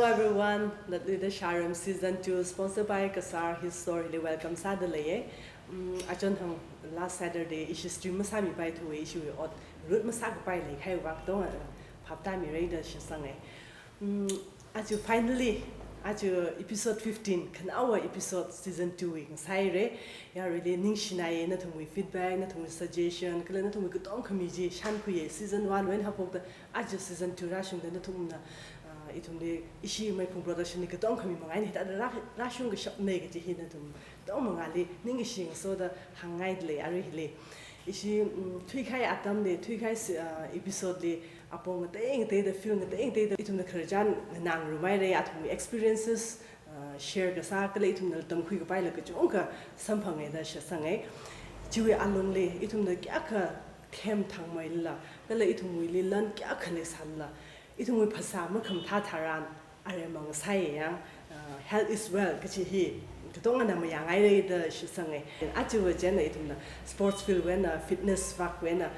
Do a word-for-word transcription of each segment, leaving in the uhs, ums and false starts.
Hello everyone, Natluida Sharam season two, sponsored by Kasar His Store, hili welcome sāda leiye. Mm, achon hang last Saturday ishi stream masāmipaithuwe, ishiwui ot root masākapai leikhaiwui vang katonga, uh, phap tāmire da shitsanga. Mm, aja finally, aja episode fifteen, khanaowa episode season two wui ngasaire. Yaruili ningshinaiye, nathumwui feedback, nathumwui suggestion, kala nathumwui katongkhami chi shānkhuiye. Season one wui eina haophokta aja season two rāshungda nathumna, uh, ithumli, ishi Maiphung Production li katongkhami mangāli hithāda rā, rāshungkashapna kaji hi nathum katong mangāli ningkashi ngasoda hāngngaida lei arui hili. Ishi, mm, thuikahai atamli, thuikahai si-, uh, episode li apong ngatei ngateida, field ngatei ngateida ithumna khararchan nganāngarumhaire, athumwui experiences, uh, share kasā kala ithumna tamkhuikapaila kachungkha samphanga da shitsanga. Chiwui alungli ithumna kayākha them thangmeilala, kala ithumwuili lan kayākha leisālala, ithumwui phasā makhamathā tharan, aremang sai yang, uh, health is wealth kaji hi katongana mayāngaire da shitsanga. Aja va chieina ithumna sports field wui eina, fitness vak wui eina, uh,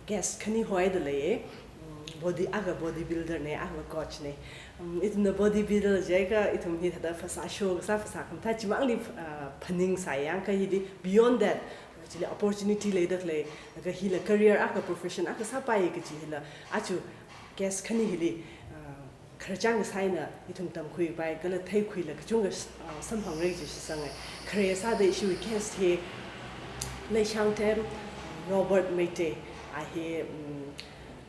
guest khani hoida leiye. Mm, body, akha bodybuilder ne, akha coach ne. Mm, ithumna bodybuilder jiakha ithum hithāda phasā shokasā, phasā khamathā chimangli, uh, phaningsai yang, kha hili beyond that, actually opportunity leida khalei, laga hila career akha, profession akha sāpai kaji hila, aja guest khani hili, uh, khararchan kasā eina ithum tamkhuipai, kala theikhuila kachungkha, uh, samphangra chi shitsanga. Khare sāda ishiwui guest hi Leishangthem Robert Meitei, a hi, mm,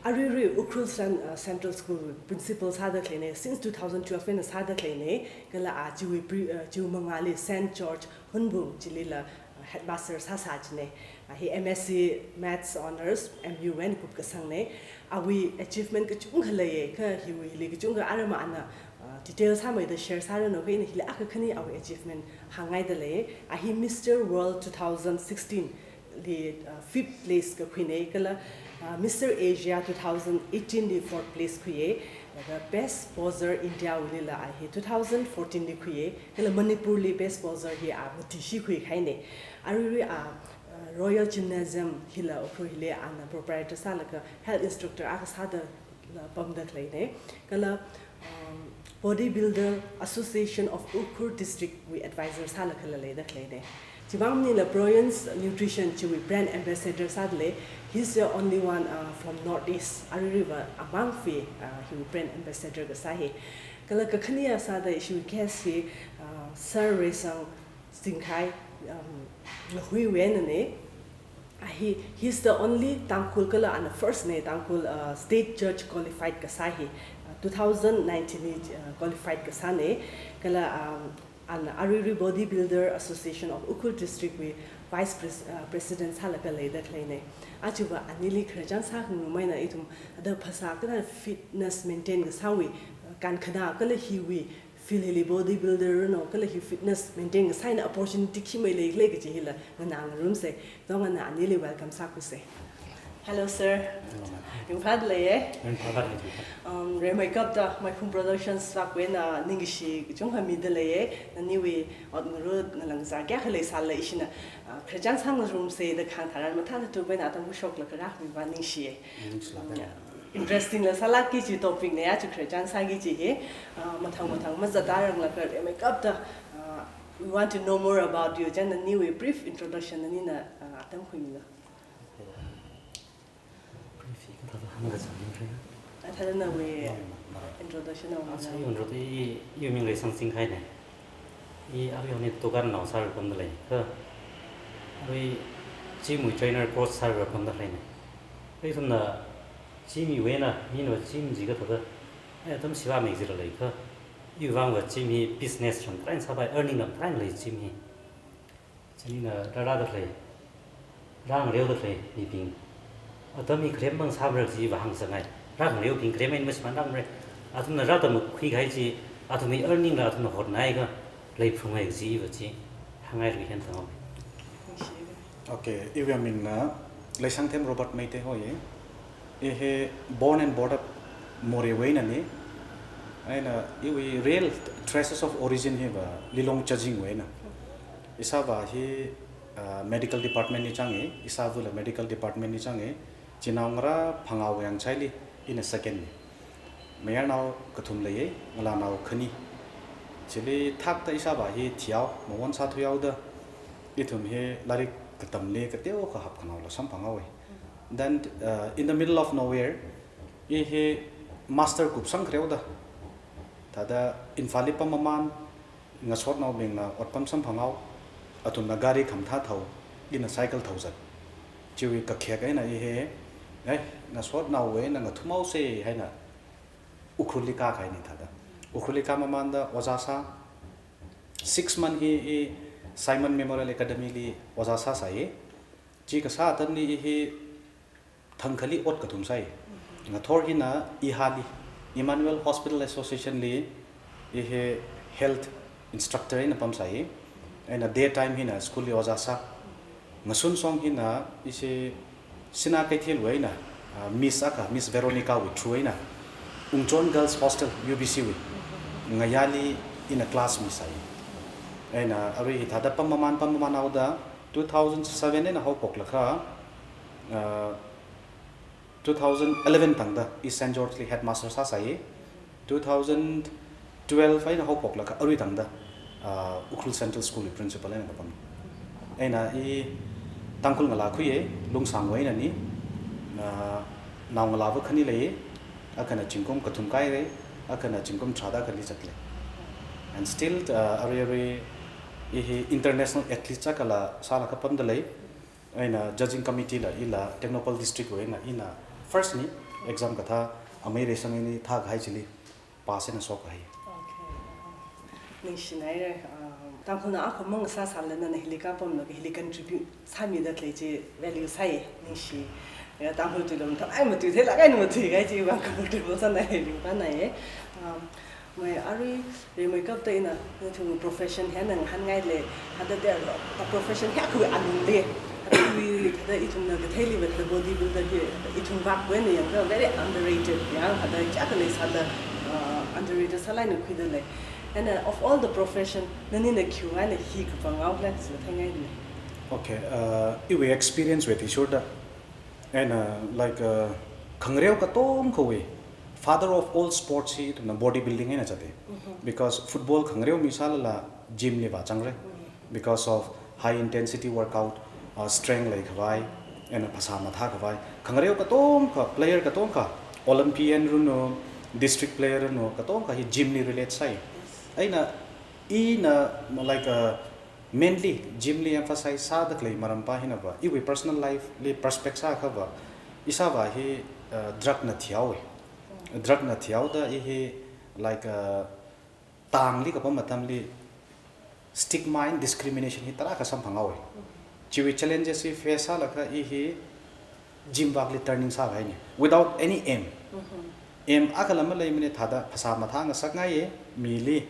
aruirui Ukhrul Cen-, uh, Central School principal sāda khaleine, since two thousand twelve eina sāda khaleine, kala a chiwui pre-, uh, chiwui mangāli Saint George Hunbung chilila, uh, headmaster sāsā chine. A hi M S C Maths Honours M U wui eina kupkasangne. Awui achievement kachungkha leiye, kha hiwuili kachungkha aremana, uh, detail sāmeida share sāranu, kha ina hili akha khani awui achievement hāngngaida lei. A hi Mister World two thousand sixteen li, uh, fifth place kakhuine, kala, uh, Mister Asia two thousand eighteen li fourth place khuiye, laga Best Poser India wuilila a hi two thousand fourteen li khuiye, kala Manipur li Best Poser hi a matishi khuikahaine. Aruirui a, uh, Royal Gymnasium hila Ukhrul hili ana proprietor sālaga health instructor akha sāda la pamda khaleine. Kala, um, Bodybuilder Association of Ukhrul District wui advisor sālaga kala leida khaleine. Chivang maningla Brilliance Nutrition chiwui brand ambassador sāda lei. He's the only one, uh, from Northeast. Aruirui va amang fi, uh, hiwui brand ambassador kasā hi. Kala kakhane sāda ishiwui guest hi, uh, Sir Reisang Singkhai, um, Ngahuiwui einane. A hi, he's the only Tangkhul kala ana first ne Tangkhul, uh, state judge qualified kasā hi, uh, two thousand nineteen li, uh, qualified kasāne, kala, um, ana aruirui Bodybuilder Association of Ukhrul District wui vice pres-, uh, president sālaga leida khaleine. Aja va anili khararchan sākhangarum eina ithum ada phasā kala fitness maintain kasāwui, uh, kankhana kala hiwui field hili bodybuilder no, kala hi fitness maintain kasā eina opportunity khi meilei khala kaji hila nganāngarumse. Tongana anili welcome sākhuise. Hello, sir. Hello, ma'am. Ringphāda leiye. Ringphāda lei. Um, rimeikapta Maiphung Productions vak wui eina ningkashi kachungkha mida leiye. Naniwui ot ngarut ngalāngzā kayākha leisālala ishina, uh, khararchan sāngarumse da kahāng tharan mathāda tupai eina atam khuishoklaga rāmiva ningshiye. Ningshilāka. Yeah. Interesting la sālākki kaji topic ne, aja khararchan sāki kaji hi, uh, mathang mathang mazatda ranglaga rimeikapta, uh, we want to know more about you. Chieina naniwui brief introduction nanina, uh, atam khuimilu. Brief hi kathāda hāngkazang ning re. Athāda nawui introduction na. Acha, i introduce, i, iwui ming Reisang Singkhai ne. I arui hili dukan nao sāra pamda lei. Kha arui gym wui trainer, coach sāra pamda leine. Ithumna gym wui eina, mina va gym chi kathāda, ai, atam sivāmei jilala kha, iwui vang va gym hi business ram tharan sāpai, earning ram tharan lei gym hi. Chieina rārāda khalei, rāngareoda khalei mibing, atam hi kharem mang sāmara kaji va hāngsangngai. Rāngareobing kharem eina mashimānrangmara. Athumna rātamkhuikahai chi, athumwui earning la athumna hotnāhaiakha leiphunghai kaji va chi hāngngailui hen tangau. Okay, iwui mingna Leishangthem Robert Meitei hoiye. I hi born and brought up Moreh wui einane. Eina iwui real traces of origin hi va Lilong Chajing wui eina. Ishāvā hi, uh, medical department li zange, ishāvāla medical department li zange, chinaongarā phangā wui ngachaili ina second ne. Mayarnao kathum leiya, ngalānao khani. Chili thakta ishāvā hi thihao, mawon sāthuihaoda, ithum hi lairik katamli kateokha hapkhanaola samphanghaowa. Then, uh, in the middle of nowhere, i hi master kupsang khareoda, thāda Imphalli pam mamān, ngasotnaobingna otpam samphanghao, athumna gari khamathā thao, ina cycle thaozat. Chiwui kakhek eina i hi, eh, ngasotnaowui eina ngathumhaosa haina, Ukhrulli kākahaina thāda. Ukhrulli kā mamānda ojā sā, six month hi i Simon Memorial Academy li ojā sāsāya. Chi kasā atamli i hi thangkhali ot kathum sāya. Ngathor hina Ihali, Emmanuel Hospital Association li i hi health instructor eina pamsāya. Eina daytime hina school li ojā sā. Ngasun song hina ishi Sinā Keithelwui eina, ah, Miss akha, Miss Veronica wui through eina, Ungchon Girls Hostel, U B C wui, ngayāli ina class misāya. Eina arui hithāda pam mamān, pam mamānhaoda, two thousand seven eina haophoklaga, ah, two thousand eleven tangda i Saint George li headmaster sāsāya. Two thousand twelve eina haophoklaga arui tangda, ah, Ukhrul Central School li principal eina kapam. Eina i Tangkhul ngalā khuiya, Lungsangwui einana, ah, naongalāva khani leiya, akhana zingkum kathum kāhaira, akhana zingkum tharāda akhali zatlei. And still, ah, arui arui i hi international athlete akhala sālaga pamda lei. Eina judging committee la ila Tengnoupal district wui eina ina first na, exam kathā amei reisang eina thākahai chili pass eina shokahai. Okay. Ningshinaira, ah, Tangkhulna akhumang sāsālala nana hili kapamlaga hili contribute sāmida khalei chi value sāya, ningshi. Ya, Tangkhul tuilung thalai matui theilaga eina matui kahai chi vang comfortable sānai, ringphānaiya. Um, mai arui, rimeikapta ina, nathum profession hi nana ngahānngailei, hithāda there are lot of profession hi akhawui alungli, hithāda iwui, hithāda ithumna katheili vātda bodybuilder hi, ithum vākwui eina yangakha very underrated, ya, hithāda kayākha leisāda, uh, underrated sālāk eina khuida lei. And, uh, of all the profession, nanina khiwui eina hi kapanghaokhala kaji theingailei. Okay, uh, iwui experience wui athishurda, eina, like, uh, khangareo katomkhawui father of all sports hi ithumna bodybuilding eina zata. Mhm. Because football khangareo mi sālala gym li vāzangra. Mhm. Because of high intensity workout, uh, strength leikhavai, eina phasā mathākhavai. Khangareo katomkha, player katomkha, Olympian ranu, district player ranu, katomkha hi gym li relate sāi. Eina, ina, like, uh, mainly gym li emphasize sāda khalei marampa hinava, iwui personal life li prospect sākhava, ishāvā hi, uh, drug na thihaowa. Drug na thihaoda i hi, like, uh, tangli kapam atamli stigma and discrimination hi tarākha samphanghaowa. Chiwui challenges hi face sālaga i hi gym vākli turning sākahaina. Without any aim. Mhm. Aim akhala maleimana, thāda phasā mathāngasakngaiya, mili,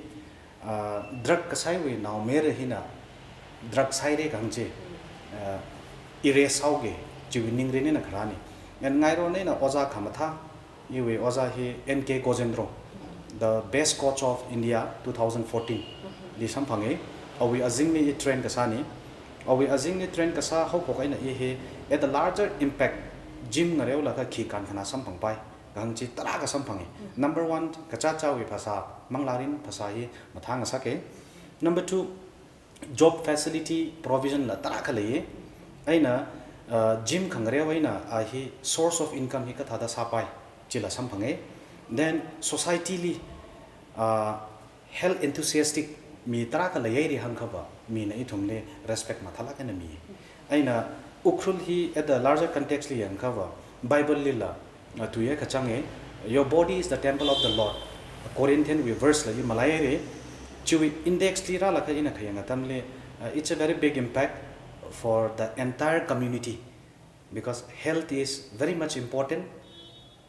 ah, drug kasāiwui naomayara hina drug sāhaira kahāng chi, ah, erase sāhaoki, chiwui ningrin eina kharāna. And ngaironna ina ojā khamathā, iwui ojā hi N K Gojendro, the best coach of India two thousand fourteen li samphanga. Awui azingli i train kasāna. Awui azingli train kasā haophok eina i hi at a larger impact, gym ngareolaga khi kankhanā samphangpai kahāng chi tarākha samphanga. Number one, kachāchāwui phasā, manglārin phasā hi mathāngasaka. Number two, job facility provision la tarākha leiya. Eina, uh, gym khangareo eina a hi source of income hi kathāda sāpai chila samphanga. Then society li, uh, health enthusiastic mi tarākha leihaira hāngkhava, mina ithumli respect mathālāk eina mi. Eina Ukhrul hi at the larger context li yangkhava, Bible lila, uh, tui akha zanga, "Your body is the temple of the Lord." Corinthian wui verse la i malaihaira. Chiwui index li rālaga ina khayang atamli, uh, it's a very big impact for the entire community, because health is very much important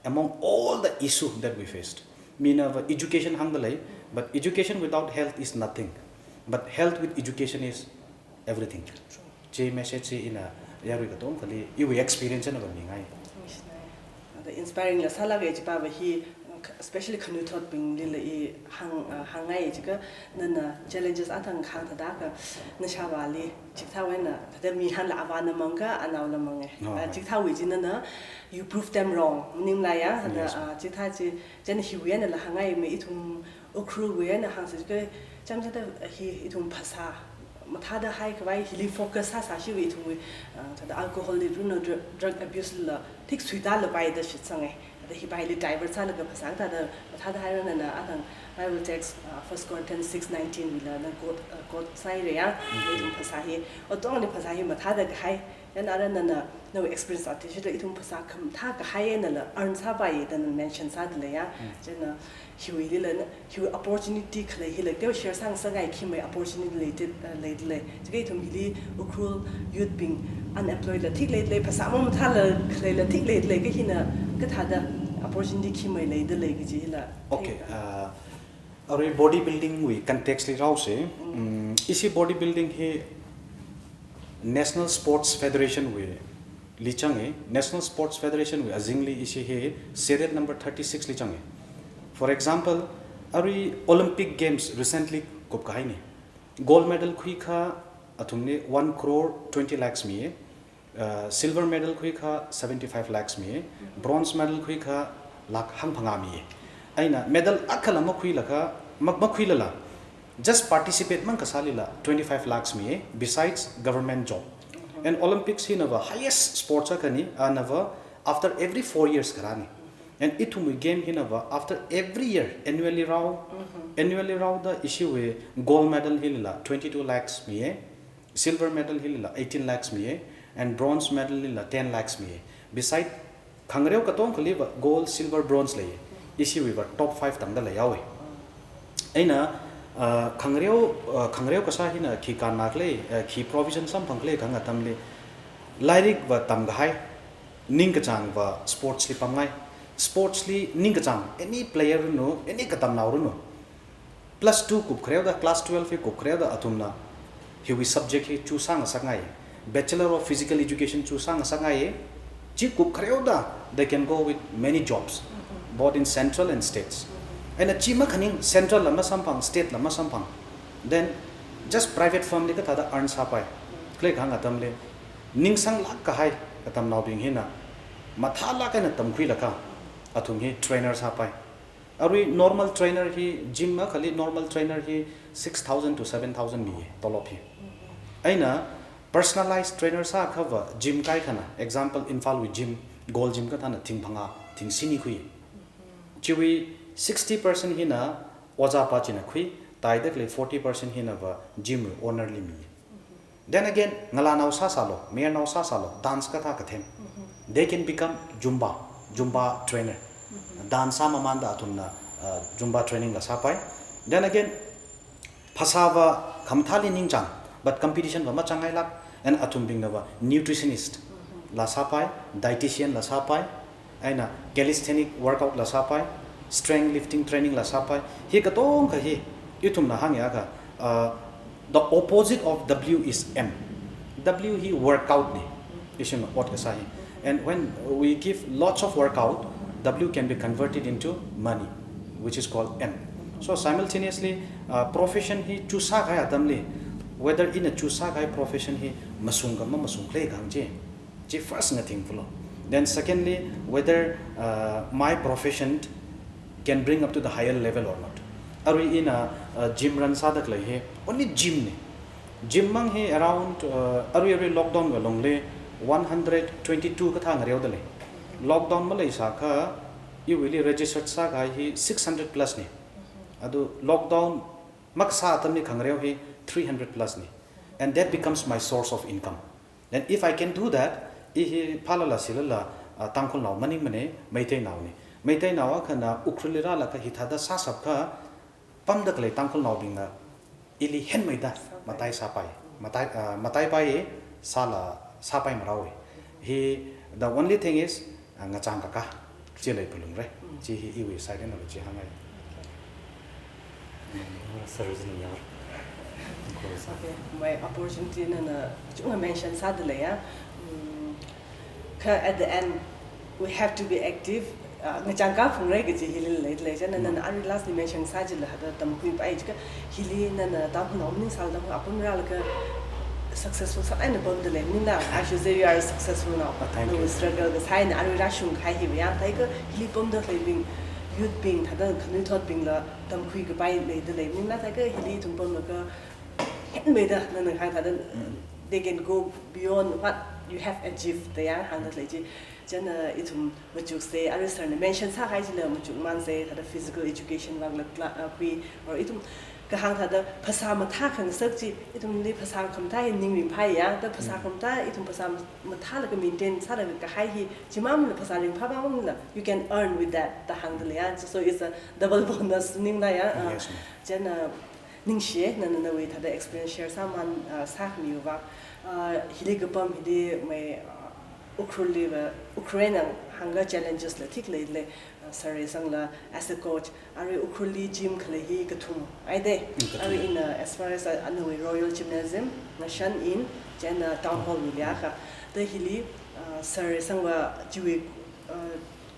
among all the issue that we faced. Minava education hāngda lei, but education without health is nothing. But health with education is everything. Chi message chi ina yarui katomkhali, iwui experience na va mingai. Ada inspiring la sālāka, chipāva hi, uh, Especially khanuithotbinglila i hāng, uh, hāngngai jiakha nana challenges athang hāngthāda kha nashāvāli chikathāwui eina thāda mi hānla avāna mang kha anaola mang e. Oh, uh, right. Chikathāwui chi nana you prove them wrong. Maningla ya, thāda, yes, ma'am. Uh, chikathā chi, chieina hiwui einala hāngngai me ithum Ukhrulwui eina hāngsa jiakha, chāmsāda hi ithum phasā mathāda haikhavai hili focus sāsāshiwui ithumwui, uh, thāda alcohol li runo dr-, drug abuse la thik suitālapai da shitsanga. Thāda hipaili divert sālaga phasā thāda mathāda hairana na athang Bible text, uh, First Corinthians six nineteen wuila na quote, uh, quote sāhaira ya, mm, ithum phasā hi, otongli phasā hi mathāda kahai, yan arana na, nawui experience athishida ithum phasā khamathā kahai einala earn sāpai da na mention sādalei ya. Mm. Chieina hiwuilila na, hiwui opportunity khalei hila, teo share sāngasakngai khi mai opportunity leida, uh, leidalei. Jiakha ithum hili Ukhrul youth bing unemployed la thik leidalei, phasā mamathāla khaleila thik leidalei, kha hina kathāda opportunity khi mai leidalei kaji hila. Okay, uh, arui bodybuilding wui context li rāose, mm, ishi bodybuilding hi National Sports Federation wuili zanga, National Sports Federation wui azingli ishi hi serial number thirty-six li zanga. For example, arui Olympic Games recently kupkahaina. Gold medal khuikha athumli one crore twenty lakhs mi, uh, silver medal khuikha seventy-five lakhs mi, bronze medal khuikha lakh hangphangā mi. Eina medal akhala makhuilakha, mak-, makhuilala, just participate mang kasālila twenty-five lakhs mi, besides government job. And Olympics hinava highest sports akhana, anava after every four years kharāna. And ithumwui game hinava after every year, annually rao, annually raoda ishiwui gold medal hilila twenty-two lakhs mi, silver medal hilila eighteen lakhs mi, and bronze medal hilila ten lakhs mi. Beside, khangareo katongkhaliva gold, silver, bronze lei, ishiwuiva top five tangda leihaowa. Eina, uh, khangareo, uh, khangareo kasā hina khi kānna khalei, uh, khi provision samphang khalei kahāng atamli, lairikva tamkahai, ningkachāngva sports li pamngai, sports li ningkachāng, any player runo, any katamnao runo, plus two kupkhareoda, class twelve hi kupkhareoda athumna hiwui subject hi choose sāngasakngai. Bachelor of Physical Education choose sāngasakngai. Chi kupkhareoda, they can go with many jobs, both in central and states. Eina chi makhaning central la masamphang, state la masamphang, then just private firm li kathāda earn sāpai khalei kahāng atamli, ningsanglāk kahai katamnaobing hina mathālāk eina tamkhuilakha athum hi trainer sāpai. Arui normal trainer hi, gym akhali normal trainer hi six thousand to seven thousand mi, tolop hi. Eina personalized trainer sākhava gym kaikhana, example, Imphalwui gym, Gold Gym kathāna thing phangā, thing shini khui. Chiwui sixty percent hina ojāpa china khui, taida khalei forty percent hinava gym wui owner li mi. Then again, ngalānao sāsālu, mayarnao sāsālu, dance kathā kathem. They can become Zumba, Zumba trainer. Dance sāmamānda athumna, uh, Zumba training la sāpai. Then again, phasāva khamathāli ningchāng, but competition va machāngngailāk, and athumbingnava nutritionist la sāpai, dietitian la sāpai, eina calisthenic workout la sāpai, strength lifting training la sāpai. Hi katongkha hi ithumna hāngyakha, uh, the opposite of W is M. W hi workout na, ishina ot kasā hi. And when we give lots of workout, W can be converted into money, which is called M. So simultaneously, uh, profession hi choose sākahai atamli, whether ina choose sākahai profession hi mashung kha mamasung khalei kahāng chi. Chi first ngathing phalo. Then secondly, whether, uh, my profession can bring up to the higher level or not. Arui ina, uh, gym run sāda khalei hi, only gym na. Gym mang hi around, uh, arui arui lockdown wui alungli one hundred twenty-two kathā ngareoda lei. Lockdown maleisākha, iwuili registered sākahai hi six hundred plus na. Ado lockdown makasā atamli khangareo hi three hundred plus na. And that becomes my source of income. Then if I can do that, i hi phālala silala, uh, Tangkhulnao maningmana, Meiteinao na. Meiteinao akhana Ukhrulli rālaga hithāda sāshapkha, pamda khalei Tangkhulnaobingna ili henmeida matai sāpai, matai, uh, mataipai, sāla sāpai maraowa. Hi, the only thing is, uh, ngachang kaka, chi lei phalungra. Chi hi iwui side na chi hāngngai. Sarojini yar. Okay, my opportunity nana chunga mention sāda leiya. Mm, kha at the end, we have to be active. Ah, ngachang kaphungra kaji hili leilei, chieina nana arui last li mention sā chila hithāda tamkhuipai jiakha, hili nana tamkhuinao maningsāla, tamkhui apam rālaga successful sālāk eina pamda lei maningla, I should say you are successful now. Oh, thank you. Nawui struggle kasā eina arui rāshung kahai hiva ya, theiakha hili pamda khaleibing, youth bing, thāda khanuithotbingla tamkhui kapai leida lei maningla, theiakha hili ithum pamlaga, henmeida nana hāngda, they can go beyond what you have achieved da ya hāngda lei chi. Chieina ithum machuksa, arui sir na mention sākahai chila machukmānsa, thāda physical education vangla cla-, ah, khui, or ithum kahāng thāda phasā mathā khangasak chi, ithumli phasā khamathā hi ning ringphai ya, thāda phasā khamathā, ithum phasā mathālaga maintain sālaga kahai hi, chimangla phasā ringphā pamangla, you can earn with that da hāngda lei ya. So it's a double bonus maningla ya. Ah, yes, ma'am. Chieina, ah, ningshi, nana nawui thāda experience share sāman, ah, sākhamiwui vang. Ah, hili kapam hili mai, ah, Ukhrulli va, Ukhrul eina hāngakha challenges la thik leilei, ah, sir sangla as a coach, arui Ukhrulli gym khalei hi kathum haida. Mm, kathum. Arui ina as far as, ah, nawui Royal Gymnasium, Ngashan Inn, chieina Town Hall wuili akha. Thāda hili, ah, sir sangva chiwui, ah,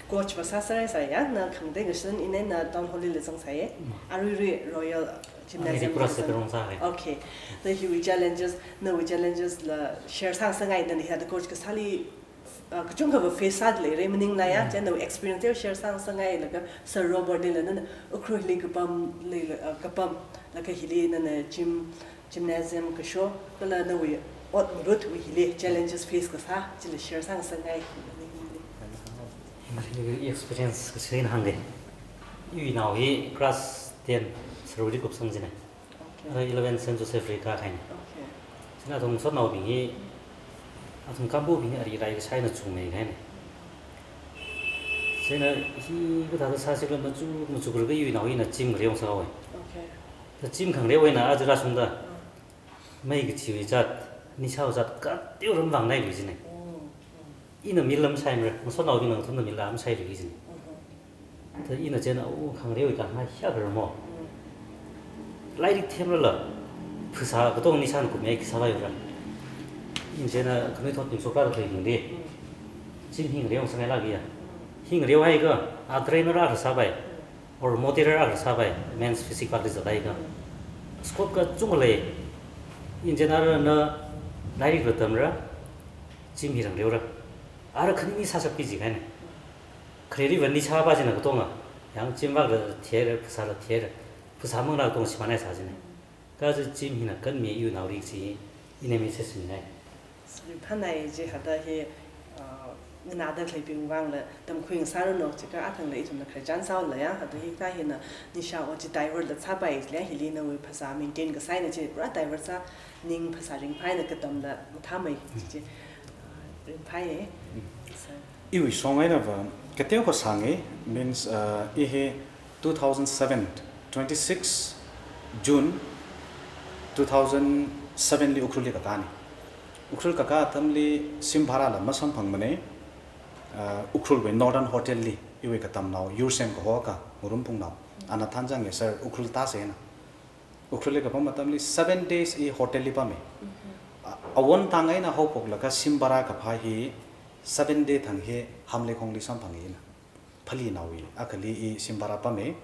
coach va sāsāra sāya, na khangatei Ngashan Inn eina Town Hall lila zangsāya. Mm. Aruirui Royal Gymnasium. Aruirui pura lila zang- separate sāya. Okay. Thāda hiwui challenges, nawui challenges la share sāngasakngai, nana hithāda coach kasāli, ah, kachungkhava face sāda leira maningla ya, mm, chieina nawui experience share sāngasakngai, laga Sir Robert lila nana Ukhrulli kapam lila, ah, kapam, laga hili nana gym, gymnasium kasho, kala nawui ot ngarutwui hili challenges face kasā chila share sāngasakngai. Hi experience kasā ina hāngga. Iwui nao hi class ten, sir wui kupsang china. Okay. Ara eleven Saint Joseph li kākahaina. Okay. Chieina athum sotnaobing hi, athum kambobing hi ari rai kasā eina chungmeikahaina. Chieina hi kathāda sāsi khala machuk, machuklaga iwui nao hina gym khareo sāhaowa. Okay. Thāda gym khangareo eina aja rāshungda. Mm. Mei kachiwui zat, nishāwui zat kateoram vāngnai lui jina. Mm, mm. Ina mila masāmara, ngasotnaobingna ngathumna mila masālui jina. Mm-hmm. Thāda ina chieina, oh, khangareowui kangna hiyākha ramo. Mm. Lairik themlala, phasā katonga nishāna kupmei khi sāvai ura. Ina chieina khanuithotbing shokra khalei bingli, mm, gym hi ngareo sāngailāka ya. Mm. Hi ngareohaiakha, a trainer akha sāpai. Mm. Or motivator akha sāpai, men's physique vākli zatlaiakha. Scope kachungkha lei. Ina chieina arui na lairikla tamra, gym hi rāngareora. Ara khani ni sāshapki jikahaina. Khareli vāni sāpa china katonga. Yang gym vākla thira, phasāla thira. Phasā mangla katonga shimānhai sā jina. Kaja gym hina kanmi iwui naoli chi, ina message mingai. Sorry, phanai chi hithāda hi, uh, nganāda khaleibing vangla tamkhui ngasāranu, chiakha athangla ithumna khararchan sāhaola ya, hithāda hi kathā hina nishā ot chi divert la sāpai jilei, hili nawui phasā maintain kasā eina chi pura divert sā, ning phasā ringphā eina katamla mathāmei chi, uh, ringphāya. Mm. So. Iwui shong einava, kateokha sānga, means, uh, i hi two thousand seven, twenty-six June two thousand seven li Ukhrulli kakāna. Ukhrul kakā atamli SIM bharāla masamphangmana, uh, Ukhrulwui Northern Hotel li, iwui katamnao, Yursem kaho akha, Ngurumphungnao, ana thanzanga sir, Ukhrul tāsena. Ukhrulli kapam atamli seven days i hotel li pama. Mhm. A, awon tang eina haophoklaga SIM bharā kaphā hi seven day thang hi Hamleikhongli samphanga ina. Phalinaowui akhali i SIM bharā pama. Mhm.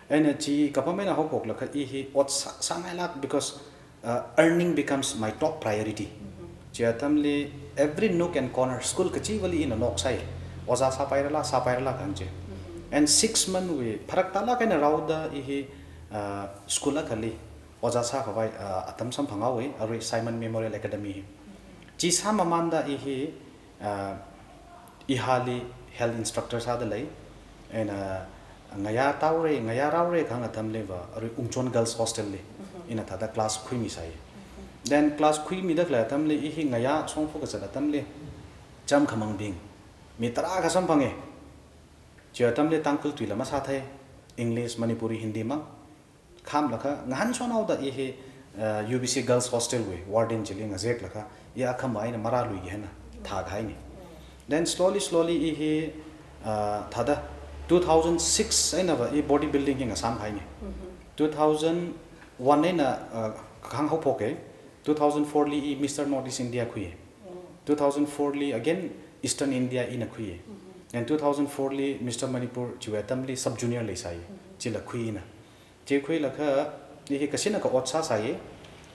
Eina chi kapam eina haophoklaga i hi ot sā, sāngailāk because, uh, earning becomes my top priority. Mhm. Chi atamli every nook and corner, school kachivali ina noksai. Ojā sāpairala, sāpairala kahāng chi. Mhm. And six month wui pharak tālāk eina rāhaoda i hi, uh, school akhali ojā sākhavai, uh, atam samphanghaowa, arui Simon Memorial Academy hi. Mhm. Chi sāmamānda i hi, uh, ihali health instructor sāda lei, eina ngayā tāhaora, ngayā rāhaora kahāng atamliva, arui Ungchon Girls Hostel li, mhm, ina thāda class khuimisai. Mhm. Then class khuimida khalei atamli, i hi ngayā shongfa kazat atamli, chām khamangbing mi tarākha samphanga. Chi atamli Tangkhul tuila masāthei, English, Manipuri, Hindi mang. Khamlaga, ngahānshon haoda i hi, uh, U B C Girls Hostel wui warden chili ngazeklaga, i akhama eina marāluiki haina, thākahaina. Then slowly, slowly i hi, uh, thāda two thousand six einava i body building hi ngasāmkahaina. Mhm. Two thousand one eina, uh, kahāng haophoka, two thousand four li i Mister Northeast India khuiya. Mm. Two thousand four li again Eastern India ina khuiya. Mhm. Then two thousand four li Mister Manipur chiwui atamli sub junior leisai. Chila khuina. Chi khuilaga i hi kasina ka ot sāsai.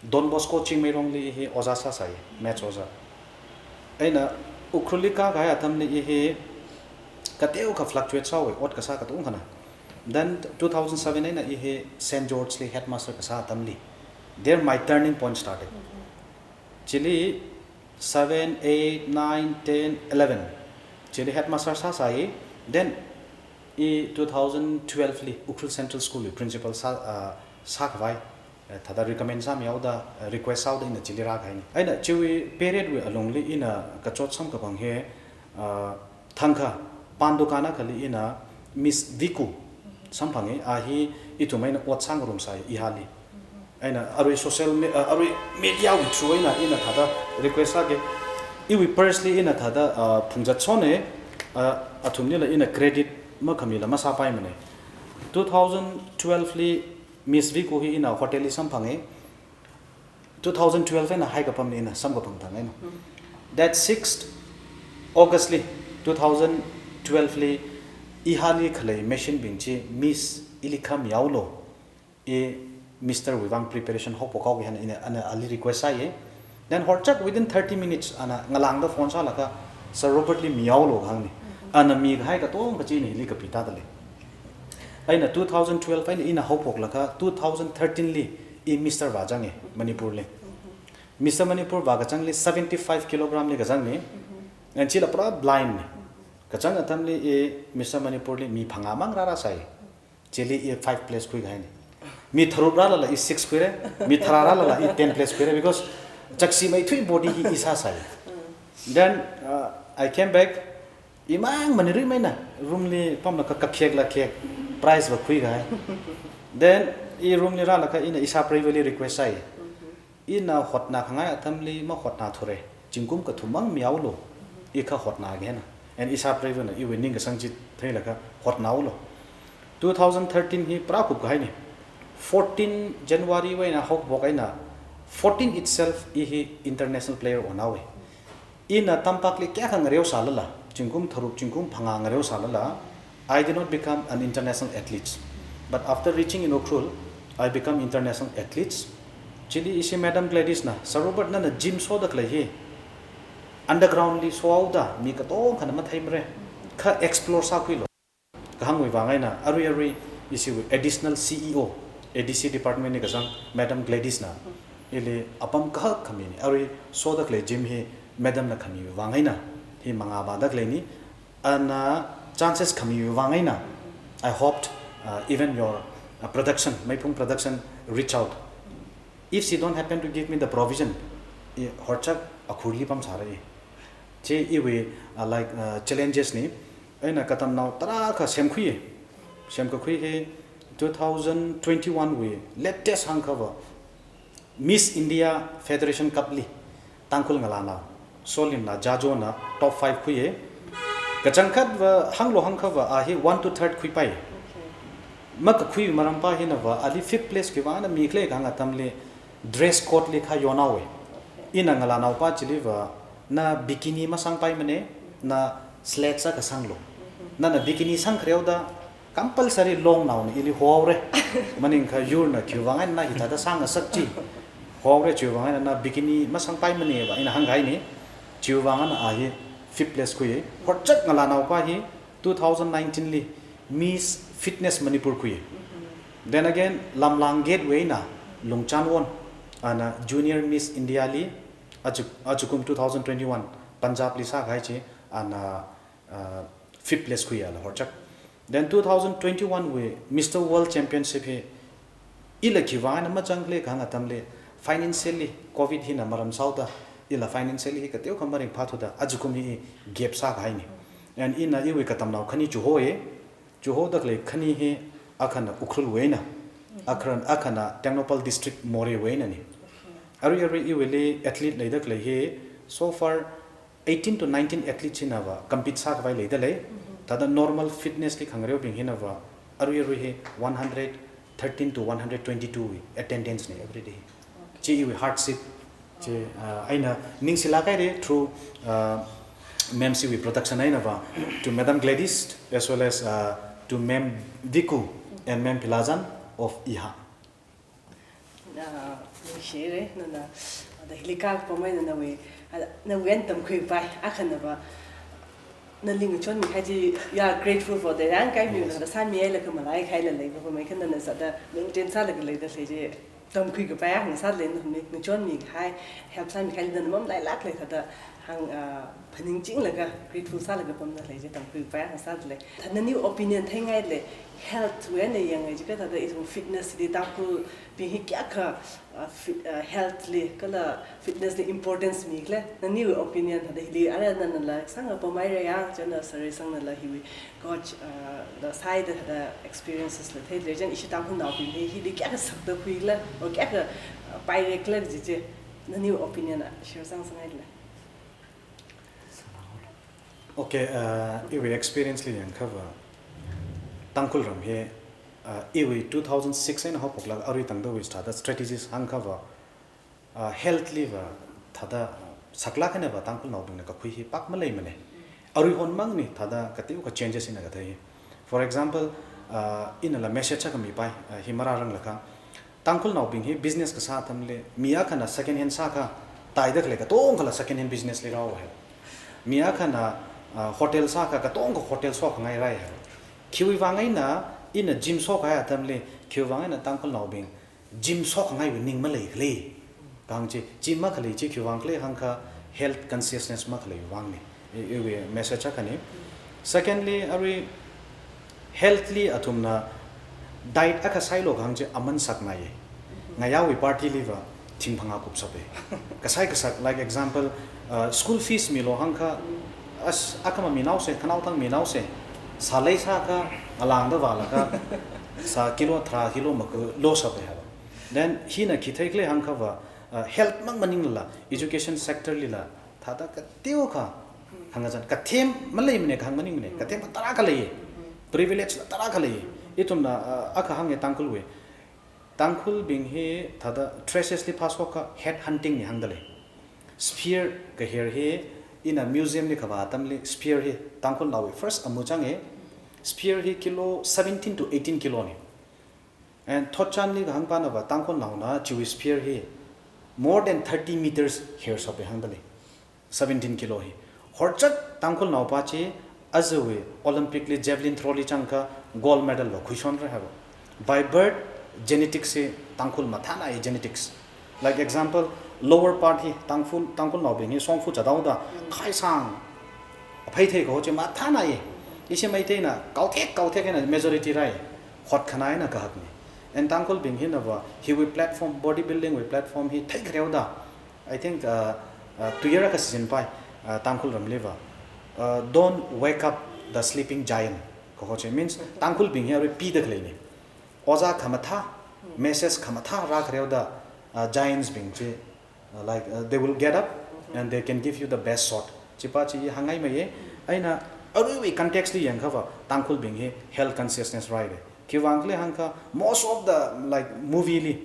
Don Bosco Chingmeirong li i hi ojā sāsai, maths ojā. Eina Ukhrul li kākahai atamli i hi kateokha fluctuate sāhaowa, ot kasā katonga khana. Then two thousand seven eina i hi Saint George li headmaster kasā atamli. There my turning point started. Chili seven, eight, nine, ten, eleven. Chili headmaster sāsai. Then i two thousand twelve li Ukhrul Central School li principal sā, ah, sākhavai, eh, thāda recommend sāmihaoda, eh, request sāhaoda ina chili rākahaina. Eina chiwui period wui alungli ina kachot samkaphang hi, ah, thangkha, Pandukan akhali ina Miss Viku samphanga, a hi ithum eina ot sāngarumsai, ihali. Eina arui social me-, ah, arui media wui through eina ina thāda request sāki. Iwui purse li ina thāda, ah, phungzat sona, ah, athumlila ina credit makhamila masāpaimana. Two thousand twelve li Miss Viku hi ina hotel li samphanga. Two thousand twelve eina haikapamli ina samkaphang thang eina. That sixth August li, two thousand twelve li, ihali khalei machine bing chi Miss ili khamihaolu, i Mister wui vang preparation haophok haoki hāna ina, ana ali request sāya. Then horchak within thirty minutes ana ngalāngda phone sālaga, Sir Robert li mihaolu kahāngna. Ana mikahai katonga chi ina hili kapitāda lei. Eina two thousand twelve eina ina haophoklaga two thousand thirteen li i Mister vāzanga Manipur li. Mister Manipur vākazangli seventy-five kilogram li kazangna. And chila pura blind na. Kazang atamli i Mister Manipur li mi phangā mang rārāsai. Chili i five place khuikahaina. Mi tharuk rālala i six khuira, mi tharā rālala i ten place khuira, because chaksimeithui body hi i sāsai. Then, uh, I came back, imang manirimeina, room li pamlaga kakhek la khek, prize va khuikahai. Then i room li rālaga ina ishāpreivali request sāi. Ina hotnākhangai atamli mahotnāthura. Zingkum kathum mang mihaolu. I kha hotnāki hāna. And ishāpreivana iwui ningkasang chi theilaga hotnāhaolu. Two thousand thirteen hi pura kupkahaina. Fourteen January wui eina haophok eina, fourteen itself i hi international player onhaowa. Ina tampakli kayākha ngareosālala, zingkum tharuk, zingkum phangā ngareosālala, I did not become an international athlete. But after reaching in Ukhrul, I become international athlete. Chili ishi Madam Gladys na, Sir Robert nana gym shoda khalei hi, underground li shohaoda, mi katongkhana matheimara, kha explore sākhuilu kahāngwui vang eina, arui arui ishiwui additional C E O, A D C department li kazang Madam Gladys na, ili apam kahak khamina, arui shoda khalei gym hi Madam na khamiwui vang eina, hi mangā vāda khaleina, ana chances khamiwui vang eina, I hoped, uh, even your, uh, production, Meiphung Production reach out. If she don't happen to give me the provision, i horchak Ukhrulli pamsāra i. Chi iwui, uh, like, uh, challenges na, eina katamnao tarākha semkhui, semkakhui hi two thousand twenty-one wui latest hāngkhava Miss India Federation Cup li Tangkhul ngalānao, Solimla Jajona top five khuiya. Kachangkhatva hānglu hāngkhava a hi one to third khuipai. Makakhui marampa hinava ali fifth place khuivang eina mi khalei kahāng atamli dress code li kha yonhaowa. Ina ngalānaopa chiliva na bikini masangpaimana, na slacks akha sanglu. Nana bikini sangkhareoda compulsory longnaona ili hohaora. Maningkha yurna khiwui vang eina hithāda sangngasak chi. Hohaora chiwui vang eina na bikini masangpaimanava ina hāngkahaina. Chiwui vang eina a hi fifth place khuiya. Horchak ngalānaopa hi two thousand nineteen li Miss Fitness Manipur khuiya. Then again, Lamlang Gate wui eina Lungchanwon, ana Junior Miss India li, aja, ajakum two thousand twenty-one Punjab li sākahai chi, ana, uh, fifth place khuiya la horchak. Then two thousand twenty-one wui Mister World Championship hi ila khiwui vang eina mazanglei kahāng atamli, financially, covid hina maram sāhaoda, ila financially hi kateokha maringphāthuda, ajakum hi gap sākahaina. And ina iwui katamnao khani chihoya, chihoda khalei khani hi akhana Ukhrulwui eina, akhana, akhana Tengnoupal District Moreh wui einana. Arui arui iwuili athlete leida khalei hi, so far eighteen to nineteen athlete hinava compete sākhavai leida lei. Thāda normal fitness li khangareobing hinava arui arui hi one hundred thirteen to one hundred twenty-two wui attendance na every day. Chi iwui hardship. Chi, uh, eina ningshilāk haira through, uh, Ma'am C wui production eina va, to Madam Gladys as well as uh, to Ma'am Diku and Ma'am Pilajan of Iha. Na, ningshire, nana, ada hilika pamai nana we, ada, na wen tamkhui pai, akhana va, na ling chon mi haji, we are grateful for that. Ang kai mi na sāmi ai la kamalai khai la lei, pamai kan nana sāda, maintain sālaga lei da lei je, tamkhui kapai, ang sāle na mi, ningchon mi hai, help sāmi khai la na mamlailak lei thāda, hang, ah, phaningchinglaga, grateful sālaga pamda lei je, tamkhui kapai, ang sāda lei. Thāda naniwui opinion theingai le, health wui eina yangngai jiakha thāda ithum fitness li Tangkhulbing hi kayākha, uh, fit, uh, health li kala fitness li importance mikhala, naniwui opinion thāda hili ara nana la sānga pamai ra yang, chana sāra sānga la hiwui coach, uh, la sāida thāda experiences la theile, chana ishi Tangkhulnaobing hi hili kayākha sakta khuikhala, o kayākha, uh, paireikhala kaji chi, naniwui opinion a share sāngasakngai le. Okay, uh, iwui experience li yangakha va, Tangkhul ram hi, uh, iwui two thousand six eina haophoklaga arui tangda wui thāda strategies hāngakha va, uh, health li va, thāda, uh, saklāk eina va Tangkhulnaobingna kakhui hi pak maleimane. Aruihon mangni thāda kateokha changes ina kathei. For example, uh, ina la message akha mipai, uh, hi marāranglakha, Tangkhulnaobing hi business kasā atamli, mi akhana second hand sākha, taida khalei katongkhala second hand business li rāhaowa hai. Mi akhana, ah, hotel sākha, katongkha hotel shokhangai rāi hai. Khiwui vang eina, ina gym shokhai atamli, khiwui vang eina Tangkhulnaobing gym shokhangaiwui ning maleikhala kahāng chi, chi makhalei chi khiwui vang khala hāngakha health consciousness makhaleiwui vangni. I, iwui message akhani. Secondly, arui health li athumna diet akha sailu kahāng chi aman saknaiye. Ngayāwui party li va thing phangā kupshape. Kasai kasak, like example, uh, school fees milu hāngakha, as, akha maminaose, khanaothang minaose, sālei sākha, alangda vālaga, sā kilo tharā kilo maku loshape haiva. Then hina khi theikhala hāngakha va, uh, health mang maninglala, education sector lila, thāda kateokha, hāngazan, kathem maleimane, kahāng maningmane, kathem tarākha leiye, privilege la tarākha leiye. Ithumna, uh, akha hānge Tangkhulwui. Tangkhulbing hi thāda traces li phāshokakha head hunting ni hāngda lei. Spear kahir hi ina museum li kavā atamli spear hi Tangkhulnaowui first amu change. Spear hi kilo seventeen to eighteen kilo ni. And thotchanli kahāng pana va Tangkhulnaona chiwui spear hi more than thirty meters hirshappai hāngda lei. Seventeen kilo hi. Horchat Tangkhulnaopa chi ajawui Olympic li javelin throw li changakha gold medal va khuishonra haiva. By birth, genetics hi Tangkhul mathānai genetics. Like example, lower part hi Tangkhul, Tangkhulnaobing hi shongfa chāda haoda, khaisang, apheithei kaho chi mathānai. Ishi Meiteina kaothek, kaothek eina majority rai. Hotkhanai eina kahakni. And Tangkhulbing hina va, hiwui platform, bodybuilding wui platform hi theikhareo da. I think, uh, uh, tuiyar akha season pai, uh, Tangkhul ramli va, uh, "Don't wake up the sleeping giant," kaho chi. Means, Tangkhulbing hi arui pida khaleini. Ojā khamathā, message khamathā rākhareo da, uh, giants bing chi, uh, like, uh, they will get up and they can give you the best shot. Chipa chi hāngngaimeiye, eina aruiwui context li yangakha va, Tangkhulbing hi health consciousness rai de. Khiwui vang khala hāngakha, most of the, like, movie li,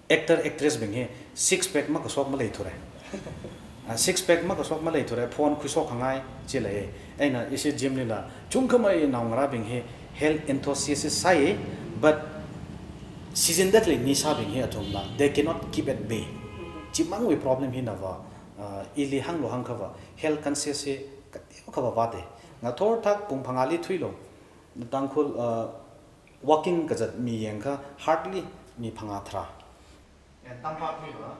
actor, actress bing hi six pack makashok maleithura. Ah, six pack makashok maleithura, phone khuishokkhangai chi lei. Eina ishi gym lila, chungkhamei naongarābing hi health enthusiast sāi, but season da khalei nishabing hi athumla, they cannot keep at bay. Chimangwui problem hina va, ah, ili hānglu hāngakha va, health conscious hi kateokha va vāte. Ngathor thak pung phangāli thuilu, Tangkhul, ah, walking kazat mi yangakha hardly mi phangā tharā. And tampakli va,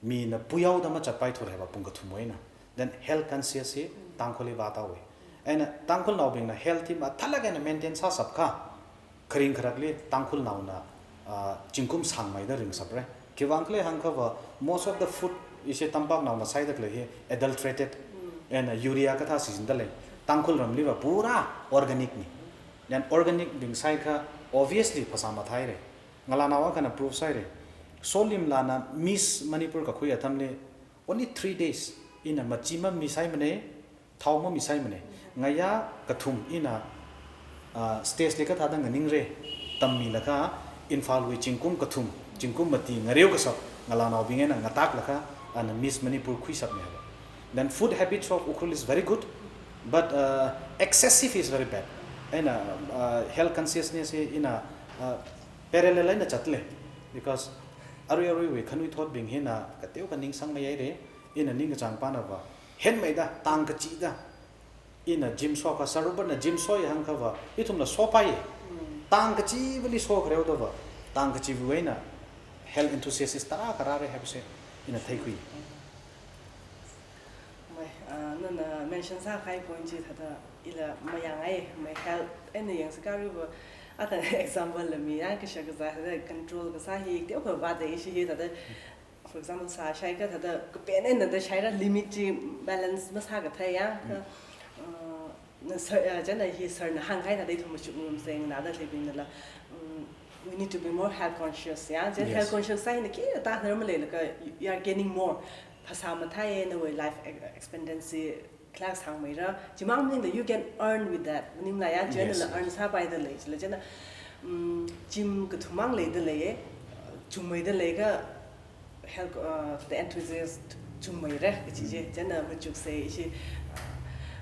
mina puihaoda machatpaithura haiva pung kathumwui eina. Then health conscious hi Tangkhulli vātawe. Eina Tangkhulnaobingna health hi mathālāk eina maintain sāshapakha, kharing kharakli Tangkhulnaona, ah, zingkum sāngmeida ringshapra. Khiwui vang khala hāngakha va, most of the food ishi tampaknaona saida khalei hi adulterated, eina urea kathā sijinda lei. Tangkhul ramli va pura organic ni. Then organic bing saiakha, obviously, phasā mathāhaira. Ngalānao akhana proof sāhaira. Solimlana Miss Manipur kakhui atamli, only three days, ina machi mamisaimane, thao mamisaimane. Ngayā kathum ina, ah, stage li kathāda nganingra, tammilaga, Imphalwui zingkum kathum, zingkum mati ngareo kashap, ngalānaobing eina ngataklaga, ana Miss Manipur khuishapne haiva. Then food habits of Ukhrul is very good, but uh, excessive is very bad. Eina uh, health consciousness hi ina uh, parallel eina zatle, because arui aruiwui khanuithotbing hina kateokha ningsang mayaire, ina ningkachāng pānava henmeida, tangkachida, ina gym sokha, Sir Robertna gym soi hāngkhava ithumla sopaiye. Tangkachivali sokhareodava, tangkachiwui eina health enthusiast tarākha rāre haibose ina theikhui. Mai, ah, nana mention sākahai point chi thāda ila mayāngai, mai health eina yangsākha aruiva, ata example la mi ya kashak kazā thāda control kasā hi teokha vāda ishi hi thāda, for example, sāshaiakha thāda kapen eina da shaira, limit chi balance masākathei ya, kha, ah, na sir, ah, chieina hi sirna hāngkahai thāda ithum machukngarumsei nganāda leibingnala, mm, we need to be more health conscious ya. Chieina health Yes. conscious sāhina khi ta tharma leilaga you, you are gaining more. Phasā mathāiye, nawui life ex-, expectancy khala sāngmeira. Chimang maningla you can earn with that. Maningla ya, chieina Yes, la yes. earn sāpaida lei, chila chieina, mm, gym kathumang leida leiye, chungmeida leiakha health, uh, the enthusiast chungmeira kachi chi, chieina machuksei ishi, uh,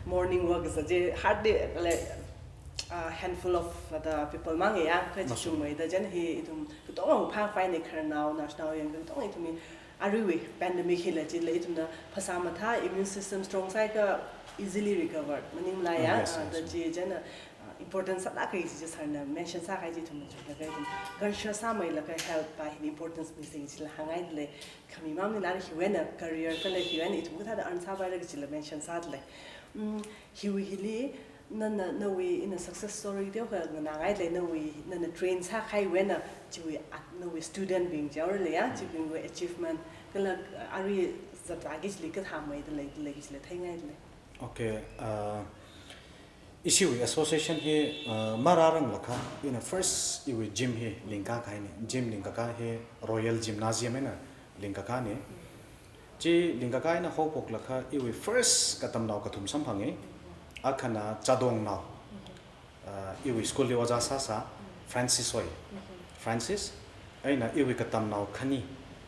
morning walk kasā chi, hardly, like, a handful of the people mang ya, kha chi Masu. chungmeida, chieina hi ithum katonga phāpaine, khararnao, naoshinao yang katonga ithum hi aruiwui pandemic hila chila ithumna phasā mathā, immune system strong sāakha easily recovered. Maningla ya, Ah, yes, uh, yes, da yes. chi chieina, uh, important sālāka kachi chi sirna mention sākahai chi ithum machuklaga ithum conscious sāmeilaga health pa hi importance misei chila hāngngaida lei. Khamimang maningla hiwui eina career kala hiwui eina ithum kathāda earn sāpaira kachila mention sāda lei. Mm, hiwui hili nana, nawui ina success story teokha nganāngaida lei, nawui, nana train sākahaiwui eina chiwui at, nawui student bing chaorale ya, chibingwui achievement, kala arui zatkahai chili kathā meida lei, lei chila theingaida lei. Okay, uh, ishiwui association hi, uh, marāranglakha, ina first iwui gym hi lingkakahaine, gym lingkaka hi Royal Gymnasium eina lingkakane. Chi lingkaka eina haophoklakha iwui first katamnao kathum samphange. Akhana Chadongnao, uh, iwui school li ojā sāsā, Francis hoi. Francis, eina iwui katamnao khani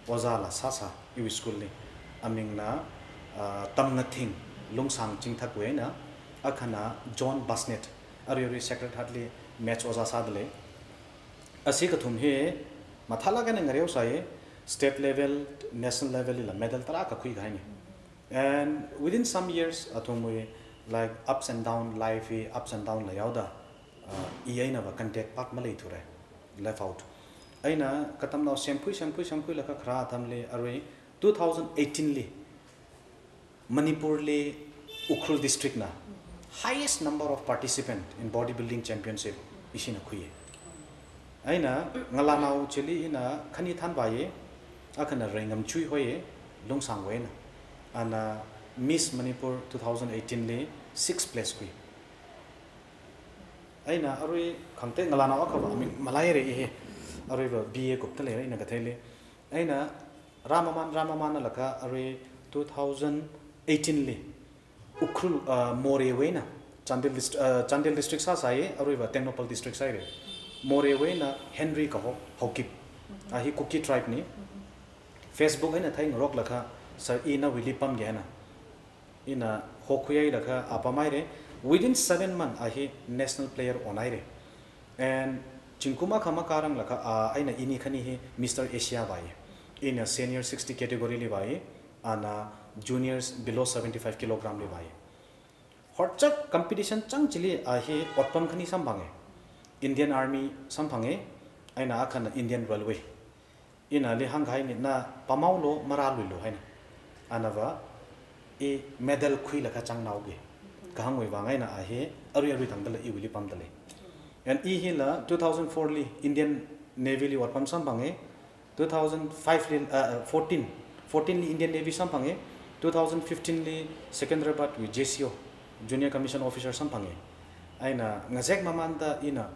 ojāla sāsā iwui school li. Amingna, uh, Tamngathing Lungsang Chingthakwui eina, akhana John Basnet, arui arui Sacred Heart li maths ojā sāda lei. Ashi kathum hi mathālāk eina ngareosai, state level, national level lila medal tarākha khuikahaine. And within some years, athumwui, like, ups and down, life hi ups and down leihaoda, uh, i einava contact pak maleithure, left out. Eina katamnao semkhui, semkhui, semkhuilaga kharā atamli arui two thousand eighteen li Manipur li Ukhrul district na highest number of participant in bodybuilding championship ishina khuiye. Eina ngalānao chili ina khani thanvāye, akhana Reingamchui hoiye, Lungsangwui eina. Ana Miss Manipur two thousand eighteen li sixth place khui. Eina arui khangatei ngalānao akhava aming malaire i hi. Aruiva B A kupta leira ina katheili. Eina rāmaman, rāmamanlaga arui two thousand eighteen li Ukhrul, uh, Morewui eina, Chandel dist-, uh, Chandel district sāsāye, aruiva Tengnoupal district sāhaire. Morewui eina Henry kaho, Haokip. A hi Kuki tribe ne. Facebook eina theingaroklaga, sir, i nawuili pamge eina. Ina hokhuihailaga a pamhaire. Within seven month a hi national player onhaire. And zingkum akha makāranglakha, a, eina ini khani hi Mister Asia vāye. Ina senior sixty category li vāye, ana juniors below seventy-five kilogram li vāye. Horchak competition chang chili a hi otpam khani samphange. Indian Army samphange, eina akhana Indian Railway. Ina ali hāngkahaine, na pamhaolu marāluilu haina. Anava, i medal khuilaga chāngnaoge kahāngwui vang eina a hi arui arui tangdala iwuili pamda lei. And i hila two thousand four li Indian Navy li otpam samphange, two thousand five li, uh, fourteen, fourteen li Indian Navy samphange, two thousand fifteen li Secunderabad wui J C O, Junior Commission Officer samphange. Eina ngazek mamanda ina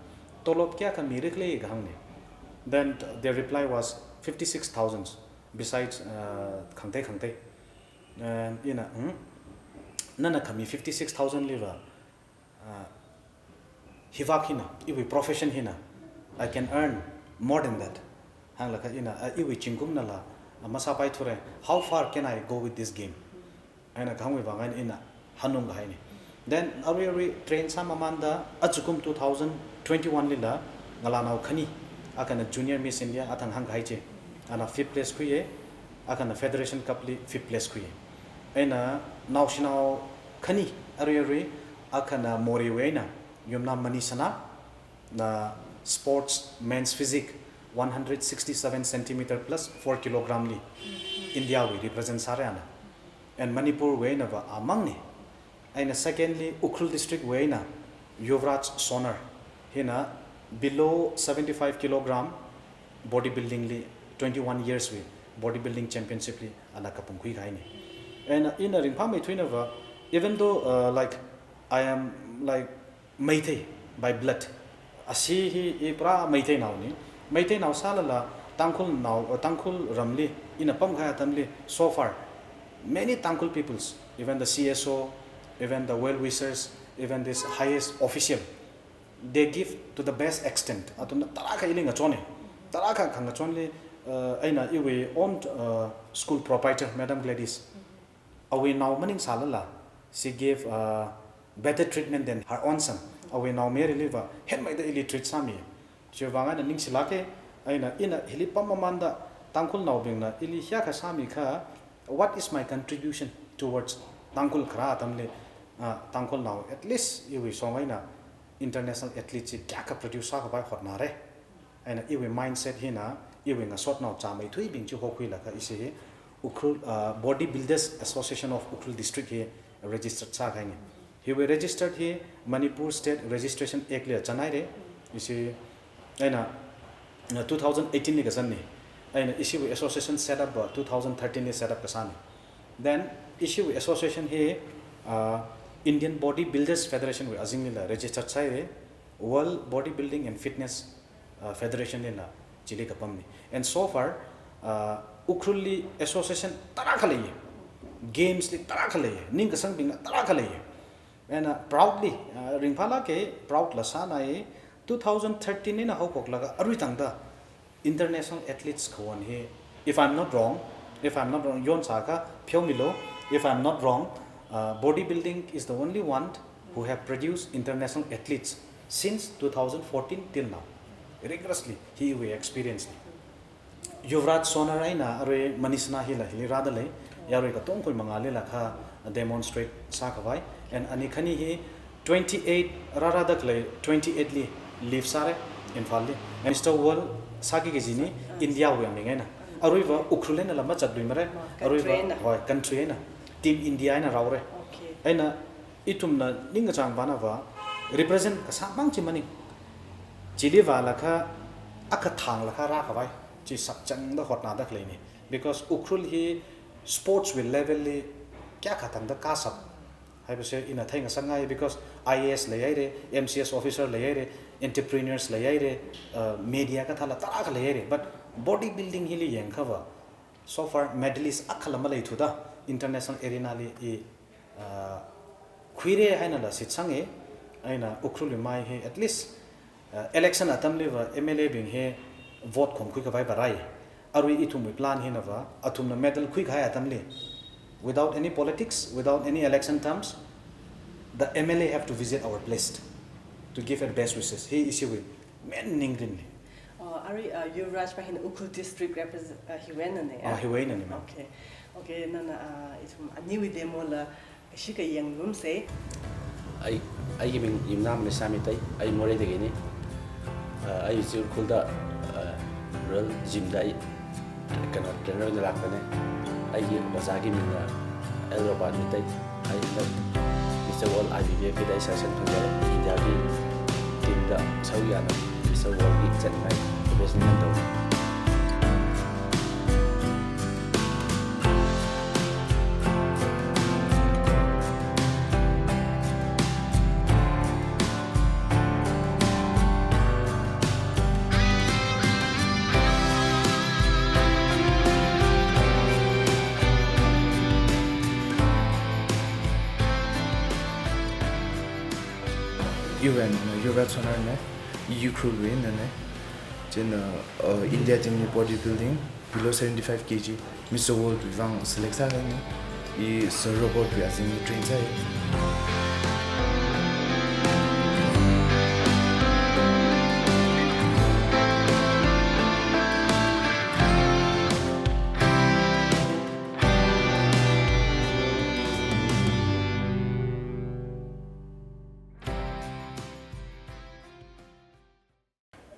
tolop kayākha mira khala kahāngne. Then their reply was fifty-six thousand besides, uh, khangatei khangatei. And ina, hmm? Nana khami fifty-six thousand liva, uh, hivāk hina, iwui profession hina, I can earn more than that. Hānglaga ina, uh, iwui zingkumnala, uh, masāpaithure, how far can I go with this game? Eina kahāngwui vang eina ina hanung kahaini. Then arui arui train sāmamanda ajakum two thousand twenty-one lila ngalānao khani, akhana Junior Miss India athang hāngkahai chi, ana fifth place khuiya, akhana Federation Cup li fifth place khuiya. Eina naoshinao khani arui arui, akhana Moreh wui eina Yumnam Manisana, na sports men's physique one hundred sixty-seven centimeter plus four kilogram li India wui represent sāra ana. And Manipur wui einava amangna. Eina secondly, Ukhrul district wui eina Yuvraj Sonar, hina below seventy-five kilogram bodybuilding li, twenty-one years wui bodybuilding championship li ana kapung khuikahaina. And ina ringphāmeithuinava, even though, uh, like, I am, like, Meitei by blood, ashi hi i pura Meitei naoni. Meitei nao sālala Tangkhul nao, uh, Tangkhul ramli ina pamkahai atamli, so far many Tangkhul peoples, even the C S O, even the well wishers, even this highest official, they give to the best extent. Athumna tarākha ili ngachonna. Tarākha khangachonli, uh, eina iwui own, uh, school proprietor, Madam Gladys, awui nao maningsālala, she gave, uh, better treatment than her own son. Awui naomayaraliva hemmeida ili treat sāmi. Chiwui vang eina ningshilāka, eina ina hili pam mamanda Tangkhulnaobingna ili hiyākha sāmikha, what is my contribution towards Tangkhul kharā atamli, uh, Tangkhulnao at least iwui shong eina international athlete chi kayākha produce sākhavai hotnāra. Eina iwui mindset hina, iwui ngasotnao chāmeithuibing chi hokhuilaga ishi hi Ukhrul, uh, Body Builders Association of Ukhrul District hi registered sākahaina. Hiwui registered hi Manipur State Registration Act li chānhaira. Ishi eina, uh, two thousand eighteen li kazanna. Eina ishiwui association set up va two thousand thirteen li set up kasāna. Then ishiwui association hi, uh, Indian Body Builders Federation wui azinglila registered sāhaira. World Bodybuilding and Fitness, uh, Federation lila chili kapamna. And so far, uh, Ukhrulli association tarākha leiya, games li tarākha leiya, ningkasangbingla tarākha leiya. And, uh, proudly, uh, ringphālāka, proud la sānai, two thousand thirteen eina haophoklaga arui tangda international athletes khayon hi, if I'm not wrong, if I'm not wrong, yonsākha pheomilu, if I'm not wrong, uh, bodybuilding is the only one who have produced international athletes since two thousand fourteen till now. Rigorously, hi iwui experience na. Yuvraj Sonar eina arui Manisana hila hili rāda lei, yarui katongkhui mangālila kha demonstrate sākhavai, and ani khani hi twenty-eight rārāda khalei, twenty-eight li leave sāra, Imphalli. And Mister World sāki kajina, India wui aming eina. Aruiva Ukhrul einala machatluimara, aruiva, country eina. Hoi, country eina. Team India eina rāhaora. Okay. Eina ithumna ningkachāng vānava, represent kasā mang chi maning. Chili vālakha, akha thānglakha rākhavai chi sakchangda hotnāda khaleina. Because Ukhrul hi sports wui level li kayākha tangda kāshap haibose ina theingasakngai, because I A S leihaira, M C S officer leihaira, entrepreneurs leihaira, uh, media kathāla tarākha leihaira. But bodybuilding hili yangkhava, so far medalist akhala maleithuda international arena li i, uh, khuira hainala shitsanga, eina Ukhrulwui mai hi at least, uh, election atamliva M L A bing hi vote khomkhui khavai vārai. Arui ithumwui plan hinava, athumna medal khuikahai atamli, without any politics, without any election terms, the M L A have to visit our place to give her best wishes. Hi ishiwui main ningrinna. Oh, arui, uh, Yuvraj pa hina Ukhrul district represent, uh, hiwui einana, ah, ya? Hiwui einana, ma'am. Okay. Okay, nana, uh, ithum aniwui demo la shikha yangngarumsa. Ai, aigi ming Yumnam Manisana Meitei, ai Moreh dagini. Uh, ai ishi Ukhrulda, uh, rural gym da ai, kano, trainer eina lākpana. Aigi ojāgi mingna L Robert Meitei. Ai hina Mister World I B B F da ai selection phangda India gi team da sāyana Mister World gi zatngai represent nganto. Iwui eina, uh, Yuvraj Sonarna, Ukhrulwui einana. Chieina, uh, India team li bodybuilding, below seventy-five K G, Mister World wui vang select sāhaina. I Sir Robert wui azingli train sāi.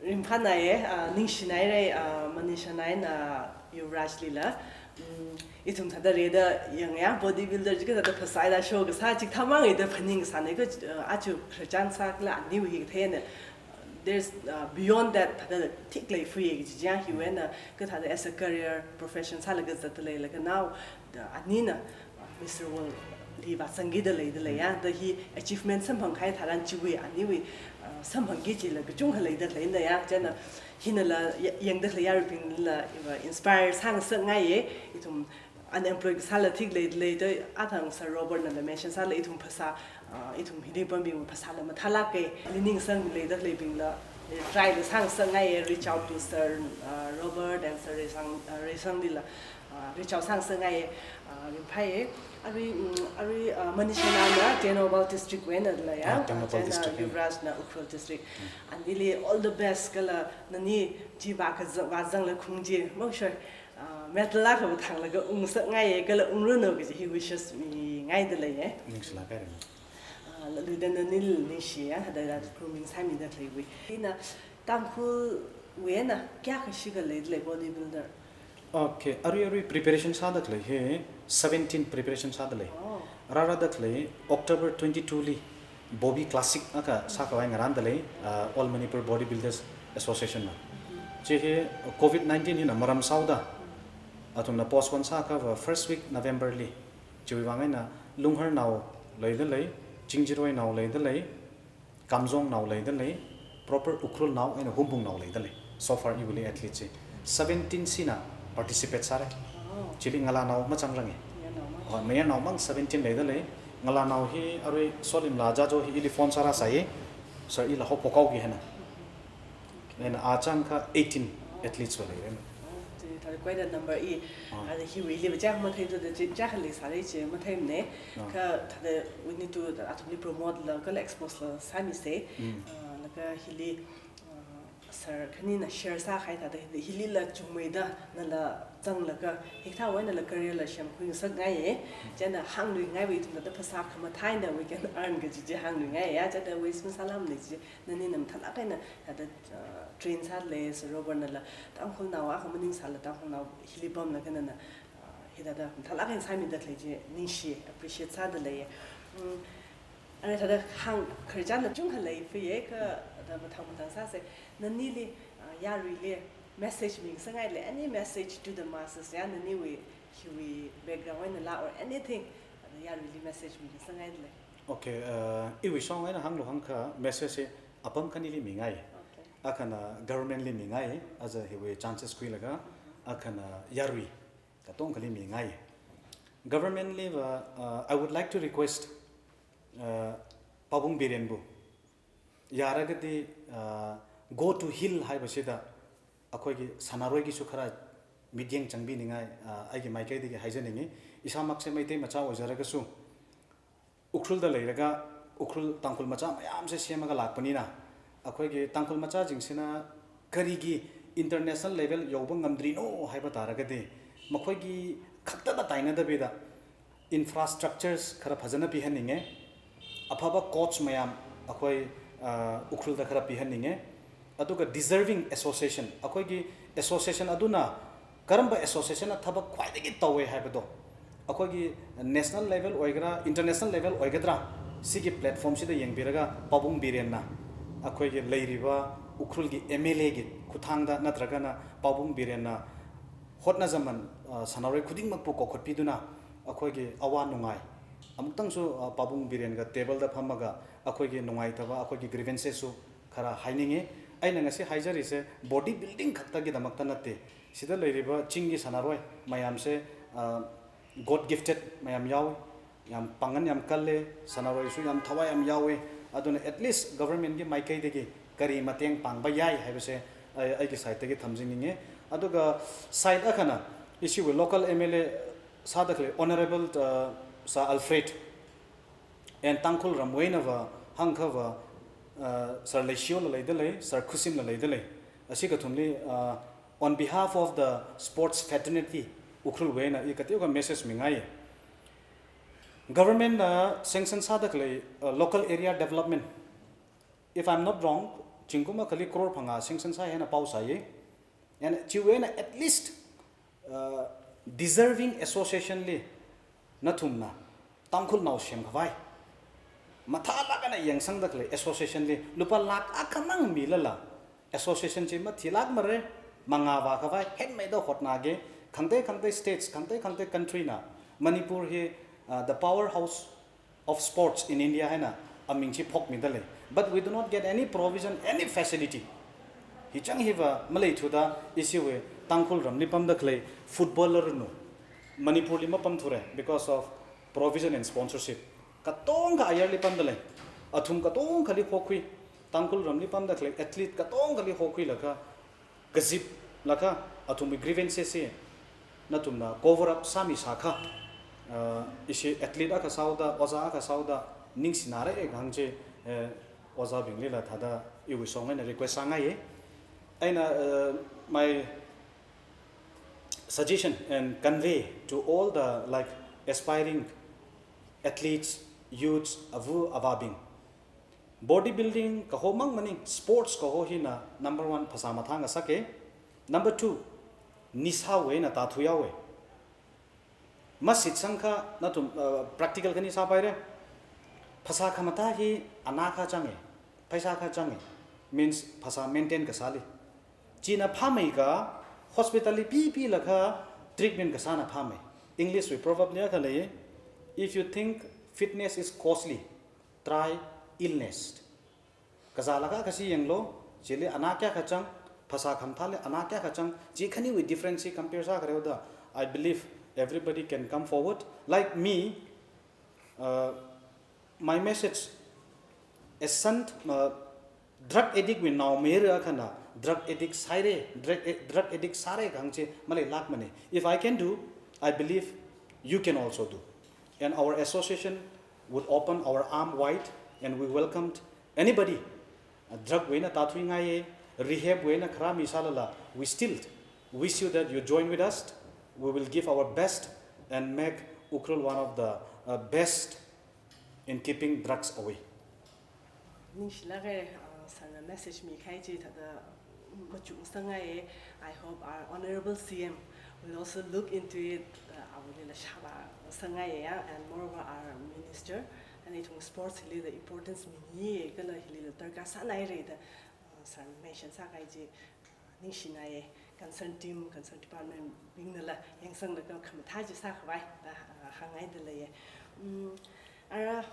Ringphānāya, ah, ningshināira, ah, Manisha eina, ah, Yuvraj lila. Mm, ithum thāda rida yangya, bodybuilder chi kathāda phasā eina show kasā chikathā mang eina phaningsāna ko, ah, achu khararchan sākhala aniwui hi kathāna. There's, uh, beyond that, thāda thik lei fui kaji chang hiwui eina, kathāda as a career, profession sālaga zatda leilaga now, the, anina, uh, Mister World li vāzangkida leida leiya, da hi achievement samphang kahai tharan chiwui aniwui, uh, samphangki chila kachungkha leida leina ya, chieina hinala ya-, yangda lei yaruibingla, iva inspire sāngasakngaiya, ithum unemployed kasāla thik lei, lei da athang Sir Robert nala mention sāla ithum phasā, ah, ithum hili pambing phasāla mathālāka, hili ningsang leida leibingla, eh, try la sāngasakngaiya, reach out to Sir, ah, Robert and Sir Reisang, ah, Reisang lila, ah, reach out sāngasakngaiya, ah, ringphāya. Arui, mm, arui, ah, Manisha na Tengnoupal district wui eina leiya, Ah, Tengnoupal chieina district, eh. Yuvraj na Ukhrul district. Mm. Anili all the best kala nani chi vākazang, vāzangla khung chi, mokshoi. Ah, medal akha vāthanglaga ungsakngaiya kala ungranu kaji hi wishes mingaida leiya. Ningshilāka rem. Ah, laluida nanili ningshiya, hithāda grooming sāmida leiwui. Ina Tangkhulwui eina kayākha shikha leida lei bodybuilder? Okay, arui arui preparation sāda khalei hi seventeen preparation sāda lei. Oh. Rārada khalei October twenty-two li Bobby Classic akha sākhavai ngarānda lei, ah, All Manipur Bodybuilders Association na. Chi hi covid nineteen hina maram sāhaoda, athumna postpone sākhavā first week November li. Chiwui vang eina Lungharnao leida lei, Chingjiroinao leida lei, Kamjongnao leida lei, proper Ukhrulnao eina Hungpungnao leida lei. So far iwuili athlete chi seventeen sina participate sāra. Oh. Chili ngalānao mazangranga. Mayarnao mang. Oh, mayarnao mang seventeen leida lei. Ngalānao hi arui Solimla Jajo hi ili phone sārāsai. Sir, ila haophok haoki haina. Eina achangkha eighteen athletes va leira. Oh, chi thāda quite a number i. Ah. Ada hiwuili va chak mathei to da chi chak lei sāra chi matheimana. Ah. Kha thāda we need to, athumli promote la kala expose la sāmisa. Mm. Ah, laga hili, ah, sir khanina share sākahai thāda hili, hilila chungmeida nala zanglaga hikathāwui eina nala career la semkhuingasakngaiya. Chieina hāngluingai va ithum thāda phasā khamathā eina we can earn kaji chi hāngluingaiya. Chieina waste masālāmana chi. Nanina mathālāk eina thāda, uh, train sāda lei, Sir Robert nala Tangkhulnao akha maningsāla Tangkhulnao hili pamlaga nana, uh, hithāda mathālāk eina sāmida khalei chi ningshi, appreciate sāda lei. Mm, arui thāda hāng khararchanla chungkha lei fuiya kha thāda mathang mathang sāsa. Nanili, uh, yaruili message mingasakngai lei, any message to the masses ya, naniwui hiwui background einala or anything, thāda yaruili message mingasakngai lei. Okay, uh, iwui shong eina hānglu hāngkha message hi apam khanili mingai. Okay. Akhana government li mingai, aja hiwui chances khuilaga, akhana yarui katongkhali mingai. Government li va, uh, I would like to request, uh, Pabung Biren bu, yaragadi, uh, go to hill haibasida, ꯑꯩꯈꯣꯏꯒꯤ ꯁꯥꯟꯅꯔꯣꯏꯒꯤꯁꯨ ꯈꯔ ꯃꯤꯠꯌꯦꯡ ꯆꯪꯕꯤꯅꯤꯡꯉꯥꯏ, ꯑ, ꯑꯩꯒꯤ ꯃꯥꯏꯀꯩꯗꯒꯤ ꯍꯥꯏꯖꯅꯤꯡꯉꯤ꯫ ꯏꯁꯥꯃꯛꯁꯦ ꯃꯩꯇꯩ ꯃꯆꯥ ꯑꯣꯏꯖꯔꯒꯁꯨ, ꯎꯈ꯭ꯔꯨꯜꯗ ꯂꯩꯔꯒ ꯎꯈ꯭ꯔꯨꯜ ꯇꯥꯡꯈꯨꯜ ꯃꯆꯥ ꯃꯌꯥꯝꯁꯦ ꯁꯦꯝꯃꯒ ꯂꯥꯛꯄꯅꯤꯅ, ꯑꯩꯈꯣꯏꯒꯤ ꯇꯥꯡꯈꯨꯜ ꯃꯆꯥꯁꯤꯡꯁꯤꯅ ꯀꯔꯤꯒꯤ international level ꯌꯧꯕ ꯉꯝꯗ꯭ꯔꯤꯅꯣ ꯍꯥꯏꯕ ꯇꯥꯔꯒꯗꯤ, ꯃꯈꯣꯏꯒꯤ ꯈꯛꯇꯗ ꯇꯥꯏꯅꯗꯕꯤꯗ, infrastructures ꯈꯔ ꯐꯖꯅ ꯄꯤꯍꯟꯅꯤꯡꯉꯦ꯫ ꯑꯐꯕ coach ꯃꯌꯥꯝ ꯑꯩꯈꯣꯏ, ꯑ, ꯎꯈ꯭ꯔꯨꯜꯗ ꯈꯔ ꯄꯤꯍꯟꯅꯤꯡꯉꯦ꯫ ꯑꯗꯨꯒ deserving association, ꯑꯩꯈꯣꯏꯒꯤ association ꯑꯗꯨꯅ ꯀꯔꯝꯕ association ꯅ ꯊꯕꯛ ꯈ꯭ꯋꯥꯏꯗꯒꯤ ꯇꯧꯋꯦ ꯍꯥꯏꯕꯗꯣ, ꯑꯩꯈꯣꯏꯒꯤ national level ꯑꯣꯏꯒꯦꯔꯥ, international level ꯑꯣꯏꯒꯗ꯭ꯔꯥ, ꯁꯤꯒꯤ platform ꯁꯤꯗ ꯌꯦꯡꯕꯤꯔꯒ ꯄꯥꯕꯨꯡ ꯕꯤꯔꯦꯟꯅ ꯑꯩꯈꯣꯏꯒꯤ ꯂꯩꯔꯤꯕ ꯎꯈ꯭ꯔꯨꯜꯒꯤ M L A ꯒꯤ ꯈꯨꯠꯊꯥꯡꯗ ꯅꯠꯇ꯭ꯔꯒꯅ ꯄꯥꯕꯨꯡ ꯕꯤꯔꯦꯟꯅ ꯍꯣꯠꯅꯖꯃꯟ, ꯑ, ꯁꯥꯟꯅꯔꯣꯏ ꯈꯨꯗꯤꯡꯃꯛꯄꯨ ꯀꯧꯈꯠꯄꯤꯗꯨꯅ ꯑꯩꯈꯣꯏꯒꯤ ꯑꯋꯥ ꯅꯨꯡꯉꯥꯏ ꯑꯃꯨꯛꯇꯪꯁꯨ, ꯑ, ꯄꯥꯕꯨꯡ ꯕꯤꯔꯦꯟꯒ table ꯗ ꯐꯝꯃꯒ ꯑꯩꯈꯣꯏꯒꯤ ꯅꯨꯡꯉꯥꯏꯇꯕ, ꯑꯩꯈꯣꯏꯒꯤ grievances ꯁꯨ ꯈꯔ ꯍꯥꯏꯅꯤꯡꯉꯤ꯫ ꯑꯩꯅ ꯉꯁꯤ ꯍꯥꯏꯖꯔꯤꯁꯦ body building ꯈꯛꯇꯒꯤꯗꯃꯛꯇ ꯅꯠꯇꯦ꯫ ꯁꯤꯗ ꯂꯩꯔꯤꯕ ꯆꯤꯡꯒꯤ ꯁꯥꯟꯅꯔꯣꯏ ꯃꯌꯥꯝꯁꯦ, ꯑ, God gifted ꯃꯌꯥꯝ ꯌꯥꯎꯏ꯫ ꯌꯥꯝ ꯄꯥꯡꯒꯜ ꯌꯥꯝ ꯀꯜꯂꯦ, ꯁꯥꯟꯅꯔꯣꯏꯁꯨ ꯌꯥꯝ ꯊꯋꯥꯏ ꯌꯥꯝ ꯌꯥꯎꯋꯦ꯫ ꯑꯗꯨꯅ at least government ꯀꯤ ꯃꯥꯏꯀꯩꯗꯒꯤ ꯀꯔꯤ ꯃꯇꯦꯡ ꯄꯥꯡꯕ ꯌꯥꯏ ꯍꯥꯏꯕꯁꯦ ꯑꯩ, ꯑꯩꯒꯤ side ꯇꯒꯤ ꯊꯝꯖꯅꯤꯡꯉꯦ꯫ ꯑꯗꯨꯒ side ꯑꯈꯅ ꯏꯁꯤꯕꯨ local M L A Sāda khalei Honorable, uh, Sir Alfred and Tangkhul ramwui einava hāngkhava, uh, Sir Leishiola leidalei, Sir Khusimla leidalei. Ashi kathumli, uh, on behalf of the sports fraternity Ukhrulwui eina i kateokha message mingai. Government na sanction sāda khalei, uh, local area development, if I'm not wrong, zingkum akhali crore phangā sanction sāi haina pao sāi. And chiwui eina at least, uh, deserving association li nathumna Tangkhulnao semkhavai, mathālāk eina yangsangda khalei association li lupā lakh akhamang milala, association chi mathilākmara, mangā vākhavai hekmeida hotnage. Khangatei khangatei states, khangatei khangatei country na Manipur hi, uh, the powerhouse of sports in India haina aming chi phokmidalei. But we do not get any provision, any facility. Hichang hiva maleithuda ishiwui Tangkhul ramli pamda khalei footballer nu Manipurli mapamthure because of provision and sponsorship. Katongkha ayarli pamdalei. Athum katongkhali hokhui, Tangkhul ramli pamda khalei athlete katongkhali hokhuilaga, kaziplaga, athumwui grievances hi nathumna cover up sāmisākha, uh, ishi athlete akha sāhaoda, ojā akha sāhaoda, ningshinare kahāng chi, uh, ojābinglila thāda iwui shong eina request sāngaiye. Eina, uh, my suggestion and convey to all the, like, aspiring athletes, youths, ava avābing. Body building kahomang maning, sports kaho hina number one phasā mathāngasake. Number two, nisāwui eina tāthuihaowe. Mashitsangkha nathum, uh, practical khani sāpaire. Phasā khamathā hi anā akha change, pheisā akha change, means phasā maintain kasāli. China phāmeikha hospital li pipilaga treatment kasāna phāmei. English wui proverb li akha lei, "If you think fitness is costly, try illness." Kazālaga kashi yanglu, chili anā kayākha chang, phasā khamathāli anā kayākha chang, chi khaniwui difference hi compare sākhareoda, I believe everybody can come forward. Like me, uh, my message, as son, uh, drug addict wui naomayara akhana, drug addict sāhaire, drug, drug addict sāhaire kahāng chi maleilākmane. If I can do, I believe you can also do. And our association would open our arm wide and we welcomed anybody. Uh, drug wui eina tāthuingaiye, rehab wui eina kharā misālala, we still wish you that you join with us. We will give our best and make Ukhrul one of the, uh, best in keeping drugs away. Ningshilāke, uh, sāna message mikahai chi thāda machuk sāngaiye. I hope our Honorable C M will also look into it. Uh, awulila shāvā sāngaiye ya, and moreover our minister, and ithum sports hilila importance mingi kala hilila darkar sānaire da, uh, sāna mention sākahai chi, uh, ningshinaiye. Concern team, concern department bingnala yangsanglaga khamathā chi sākhavai da, uh, hāngngaidalei. Mm, ara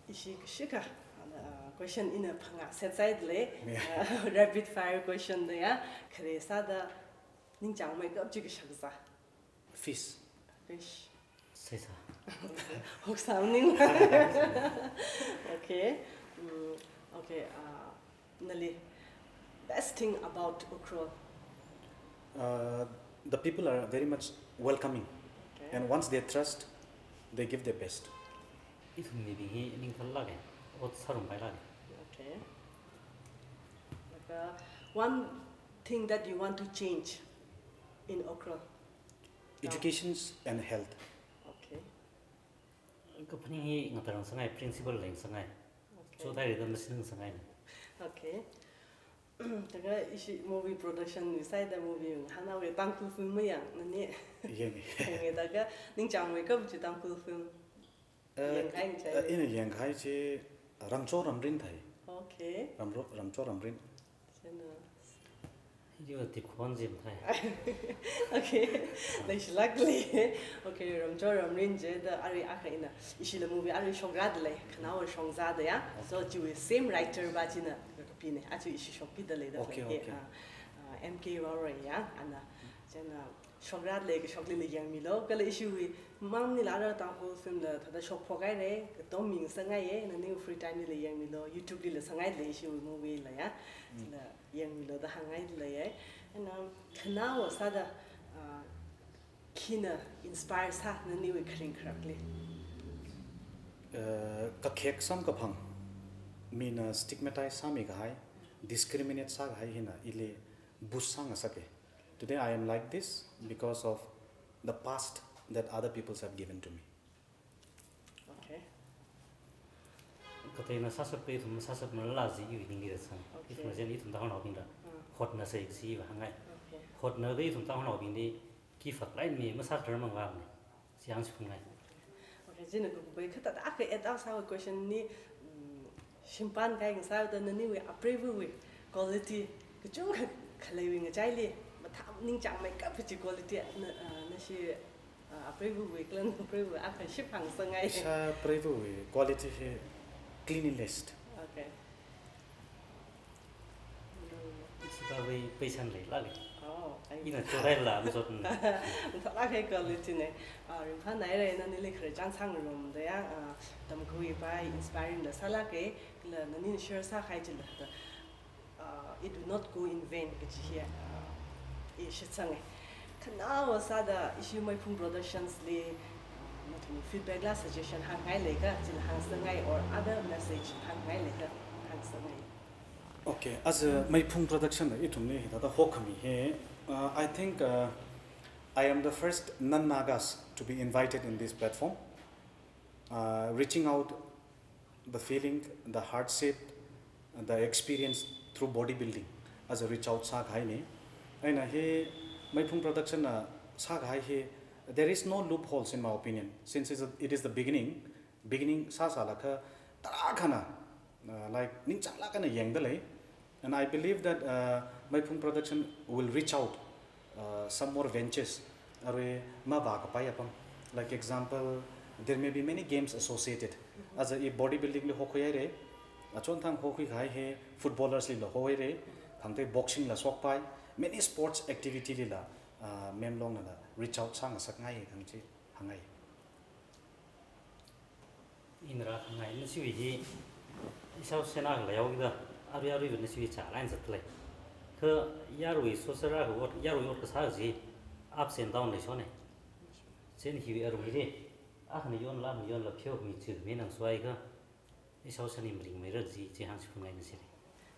ishi kashikha, uh, question ina phangā set sāidalei. Yeah. Uh, rapid fire question da ya. Khare sāda ningchāngmeikap chi kashakazā? Fish. Fish. Seisā. Hoksā maning. Okay. Mm, okay, uh, nali, best thing about Ukhrul? Uh, the people are very much welcoming. Okay. And once they trust, they give their best. Ithum mibing hi ningkhalāke, ot sārumpailāke. Okay. Like, uh, one thing that you want to change in Ukhrul? Educations and health. Okay. Kaphaning hi ngatar sāngai, principle leng sāngai. Okay. Chothaida machine sāngai. Okay. Thākha ishi movie production wui sāda movie hāngnāwe, Tangkhul film mayang nani? Yange. Yange, thākha ningchāngmeikap chi Tangkhul film? Eh, yangkahai chi? Eh, ina yangkahai chi Ramcho Ramrin thāi. Okay. Ramro-, Ramcho Ramrin. China. Yo, ti khon jim thāi. Okay. Leishilākle. Okay, Ramcho Ramrin jida arui akha ina ishila movie arui shokrada lei, Khanaowa Shongzada ya. Okay. So, chiwui same writer va china kapine. Aja ishi shokpida leida. Okay, lei. Okay. Ah, ah, M K Raorei ya, ana. China, shokrada lei, kashokli yangmilu. Kala ishiwui mangli lara Tangkhul film la thāda shokphok haire, katom ming sāngaiye, nani free time lila yangmilu, YouTube lila sāngaile ishiwui movie la ya. Mm. Chila yangmilu da hāngngaileiye. And, um, Khanaowa sāda, uh, Khina inspire sā naniwui kharing kharakli? Uh, kakhek samkaphang, mina stigmatize sāmi kahai, discriminate sākahai hina ili boost sāngasaka. Today I am like this because of the past that other peoples have given to me. Okay. Kateina sāsap ithum sāsap malala zi iwui ningli da sang. Okay. Ithum zen ithum tangnaobing da. Mm. Hotnasei zi iva hāngngai. Okay. Hotna ithum tangnaobingli kifak lain mi masā kharar mang vang ni. Siang si phungngai. Okay, china kukubai kha thāda akha add on sāwa question ni, mm, shimpan kai ngasāda naniwui apreiva̱wui quality kachungkha khaleiwui ngachaili mathā ningchāngmeikap kachi quality na, ah, nashi, ah, apreiva̱wui klan apreiva̱ akha ship hāngsangngai. Sā apreiva̱wui quality hi cleanliness. Okay. Sipāwui peisan leilāka. Oh, ai. Ina choraila masot. Thālāk hai quality ne. Ah, ringphānaira, nanili khararchān sāngarumda ya, ah, tamkhuipai inspiring da sālāka, kala nanina share sākahai chila da, ah, it will not go in vain kachi hi, ah, i shitsanga. Khanaowa sāda ishi Meiphung Productions li, ah, nathum feedback la suggestion hāngngai leika, chila hāngsangngai or other message hāngngai leika, hāngsangngai. Okay, as a Meiphung Production, ithumli hithāda hokhami hi, uh, I think, uh, I am the first non-Nagas to be invited in this platform. Uh, reaching out the feeling, the hardship, the experience through bodybuilding as a reach out sākahai ni. Eina hi Meiphung Production na sākahai hi, there is no loopholes in my opinion, since it's a, it is the beginning. Beginning sāsālakha tarākhana, uh, like, ningchānglāk eina yangda lei. And I believe that, uh, Meiphung Production will reach out, uh, some more ventures. Arui mavākapai apam. Like example, there may be many games associated. As a i bodybuilding li hokhuihaira, achonthang hokhuikahai hi footballers lila hokhuihaira, khangatei boxing la shokpai, many sports activity lila, uh, Memlong nala reach out sāngasakngai khangachi hāngngai. Ina rākhangai, nashiwui hi, ishao sena kala yaokida, arui aruiva nashiwui chālāk eina zatda lei. Kha yarui sosara kha ot, yarui ot kasā chi, ups and down leishoka. Chieina hiwui arui hi, akhana yonla, akhana yonla pheomi chi mi nang suai kha, ishao sani maringmeira chi, chi hāngsi phungngai nashili.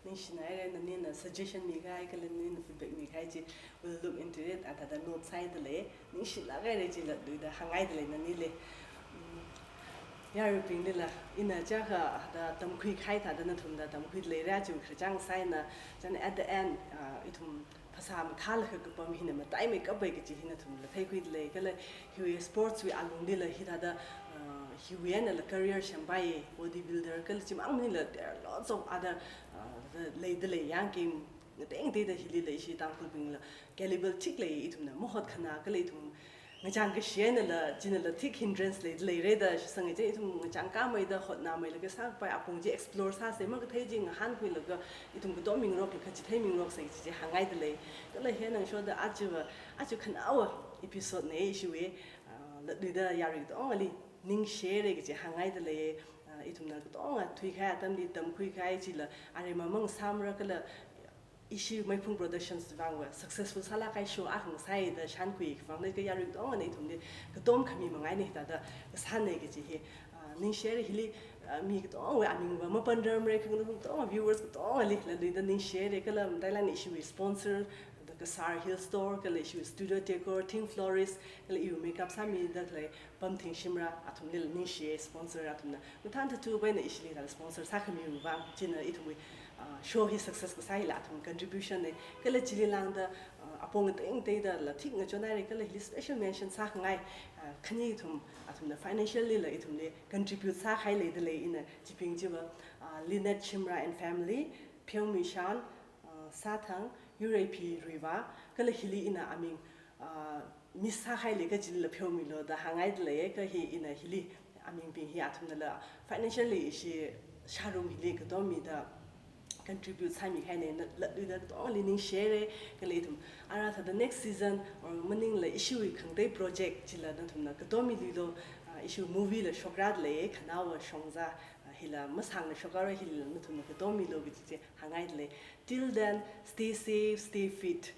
Ningshinaira, nanina suggestion mikahai kala nanina feedback mikahai chi, we'll look into it, a thāda note sāhaida lei, ningshilāk haira chila luida hāngngaida lei nanili. Mm, yaruibinglila, ina chākha thāda tamkhuikahai thāda nathumda tamkhuida leira chi khararchān sāhaina, chieina at the end, ah, ithum phasā mathālakha kapam hina mataimeikapai kachi hi nathumla theikhuida lei, kala hiwui sports wui alunglila hithāda, uh, hiwui einala career sempai, bodybuilder kala chimang maningla, there are lots of other, uh, the, leida lei, yang game ngatei ngateida hilila ishi Tangkhulbingla caliber thik lei, ithumna mahotkhana kala ithum ngachang kashi einala, chinala thik hindrance leida leira da shitsanga, chi ithum ngachang kāmeida hotnameilaga sāpai apong chi explore sāsei, makathei chi ngahānkhuilaga ithum katom mingaroklaga chithei mingaroksei chi chi hāngngaida lei. Kala hi nang shoda aja va, aja khanaowa episode nei ishiwui, ah, latluida yarui katongali ningshihaira kachi hāngngaida lei, ah, ithumna katonga thuikahai atamli tamkhuikahai chila, aremamang samra kala ishi Meiphung Productions vangva successful sālāk kahai show akha ngasāi da shānkhui khavang leika yarui katongana ithumli katom khami mangaina hithāda kasāna kachi hi, ah, ningshihaira hili, ah, mi katongawui amingva mapanrarmara kha nathum katonga viewers katongali latluida ningshihaira kala matailāk eina ishiwui sponsor, the Kasar Hill Store, kala ishiwui Studio Decor, Team Florist, kala iwui makeup sāmida khalei Pamthing Shimrah athumlila ningshiya sponsor athumna. Mathān Tattoo paina ishili thāda sponsor sākhamiwui vang, china ithumwui, ah, show hi success kasā hila athum contribution nei. Kala chili lāngda, ah, apong ngatei ngateidala thik ngachonhaira kala hili special mention sākhangai, ah, khani ithum, athumna financially la ithumli contribute sākahai leida lei ina chibing chiva, ah, Lynette Shimrah and family, Pheomi Shan, ah, Sathang, Yureiphi Ruiva, kala hili ina aming, ah, miss sākahai leika chilila pheomilu da hāngngaida lei, kha hi ina hili amingbing hi athumnala financially ishi shārum hili katom mida contribute sāmikahai nei, na latluida katongali ningshihaira, kala ithum ara thāda next season or maningla ishiwui khangatei project chila nathumna katom miluilu, ah, ishiwui movie la shokrada lei, Khanaowa Shongza, ah, hila masāngna shokra hila nathumna katom milu kachi chi hāngngaida lei. Till then, stay safe, stay fit.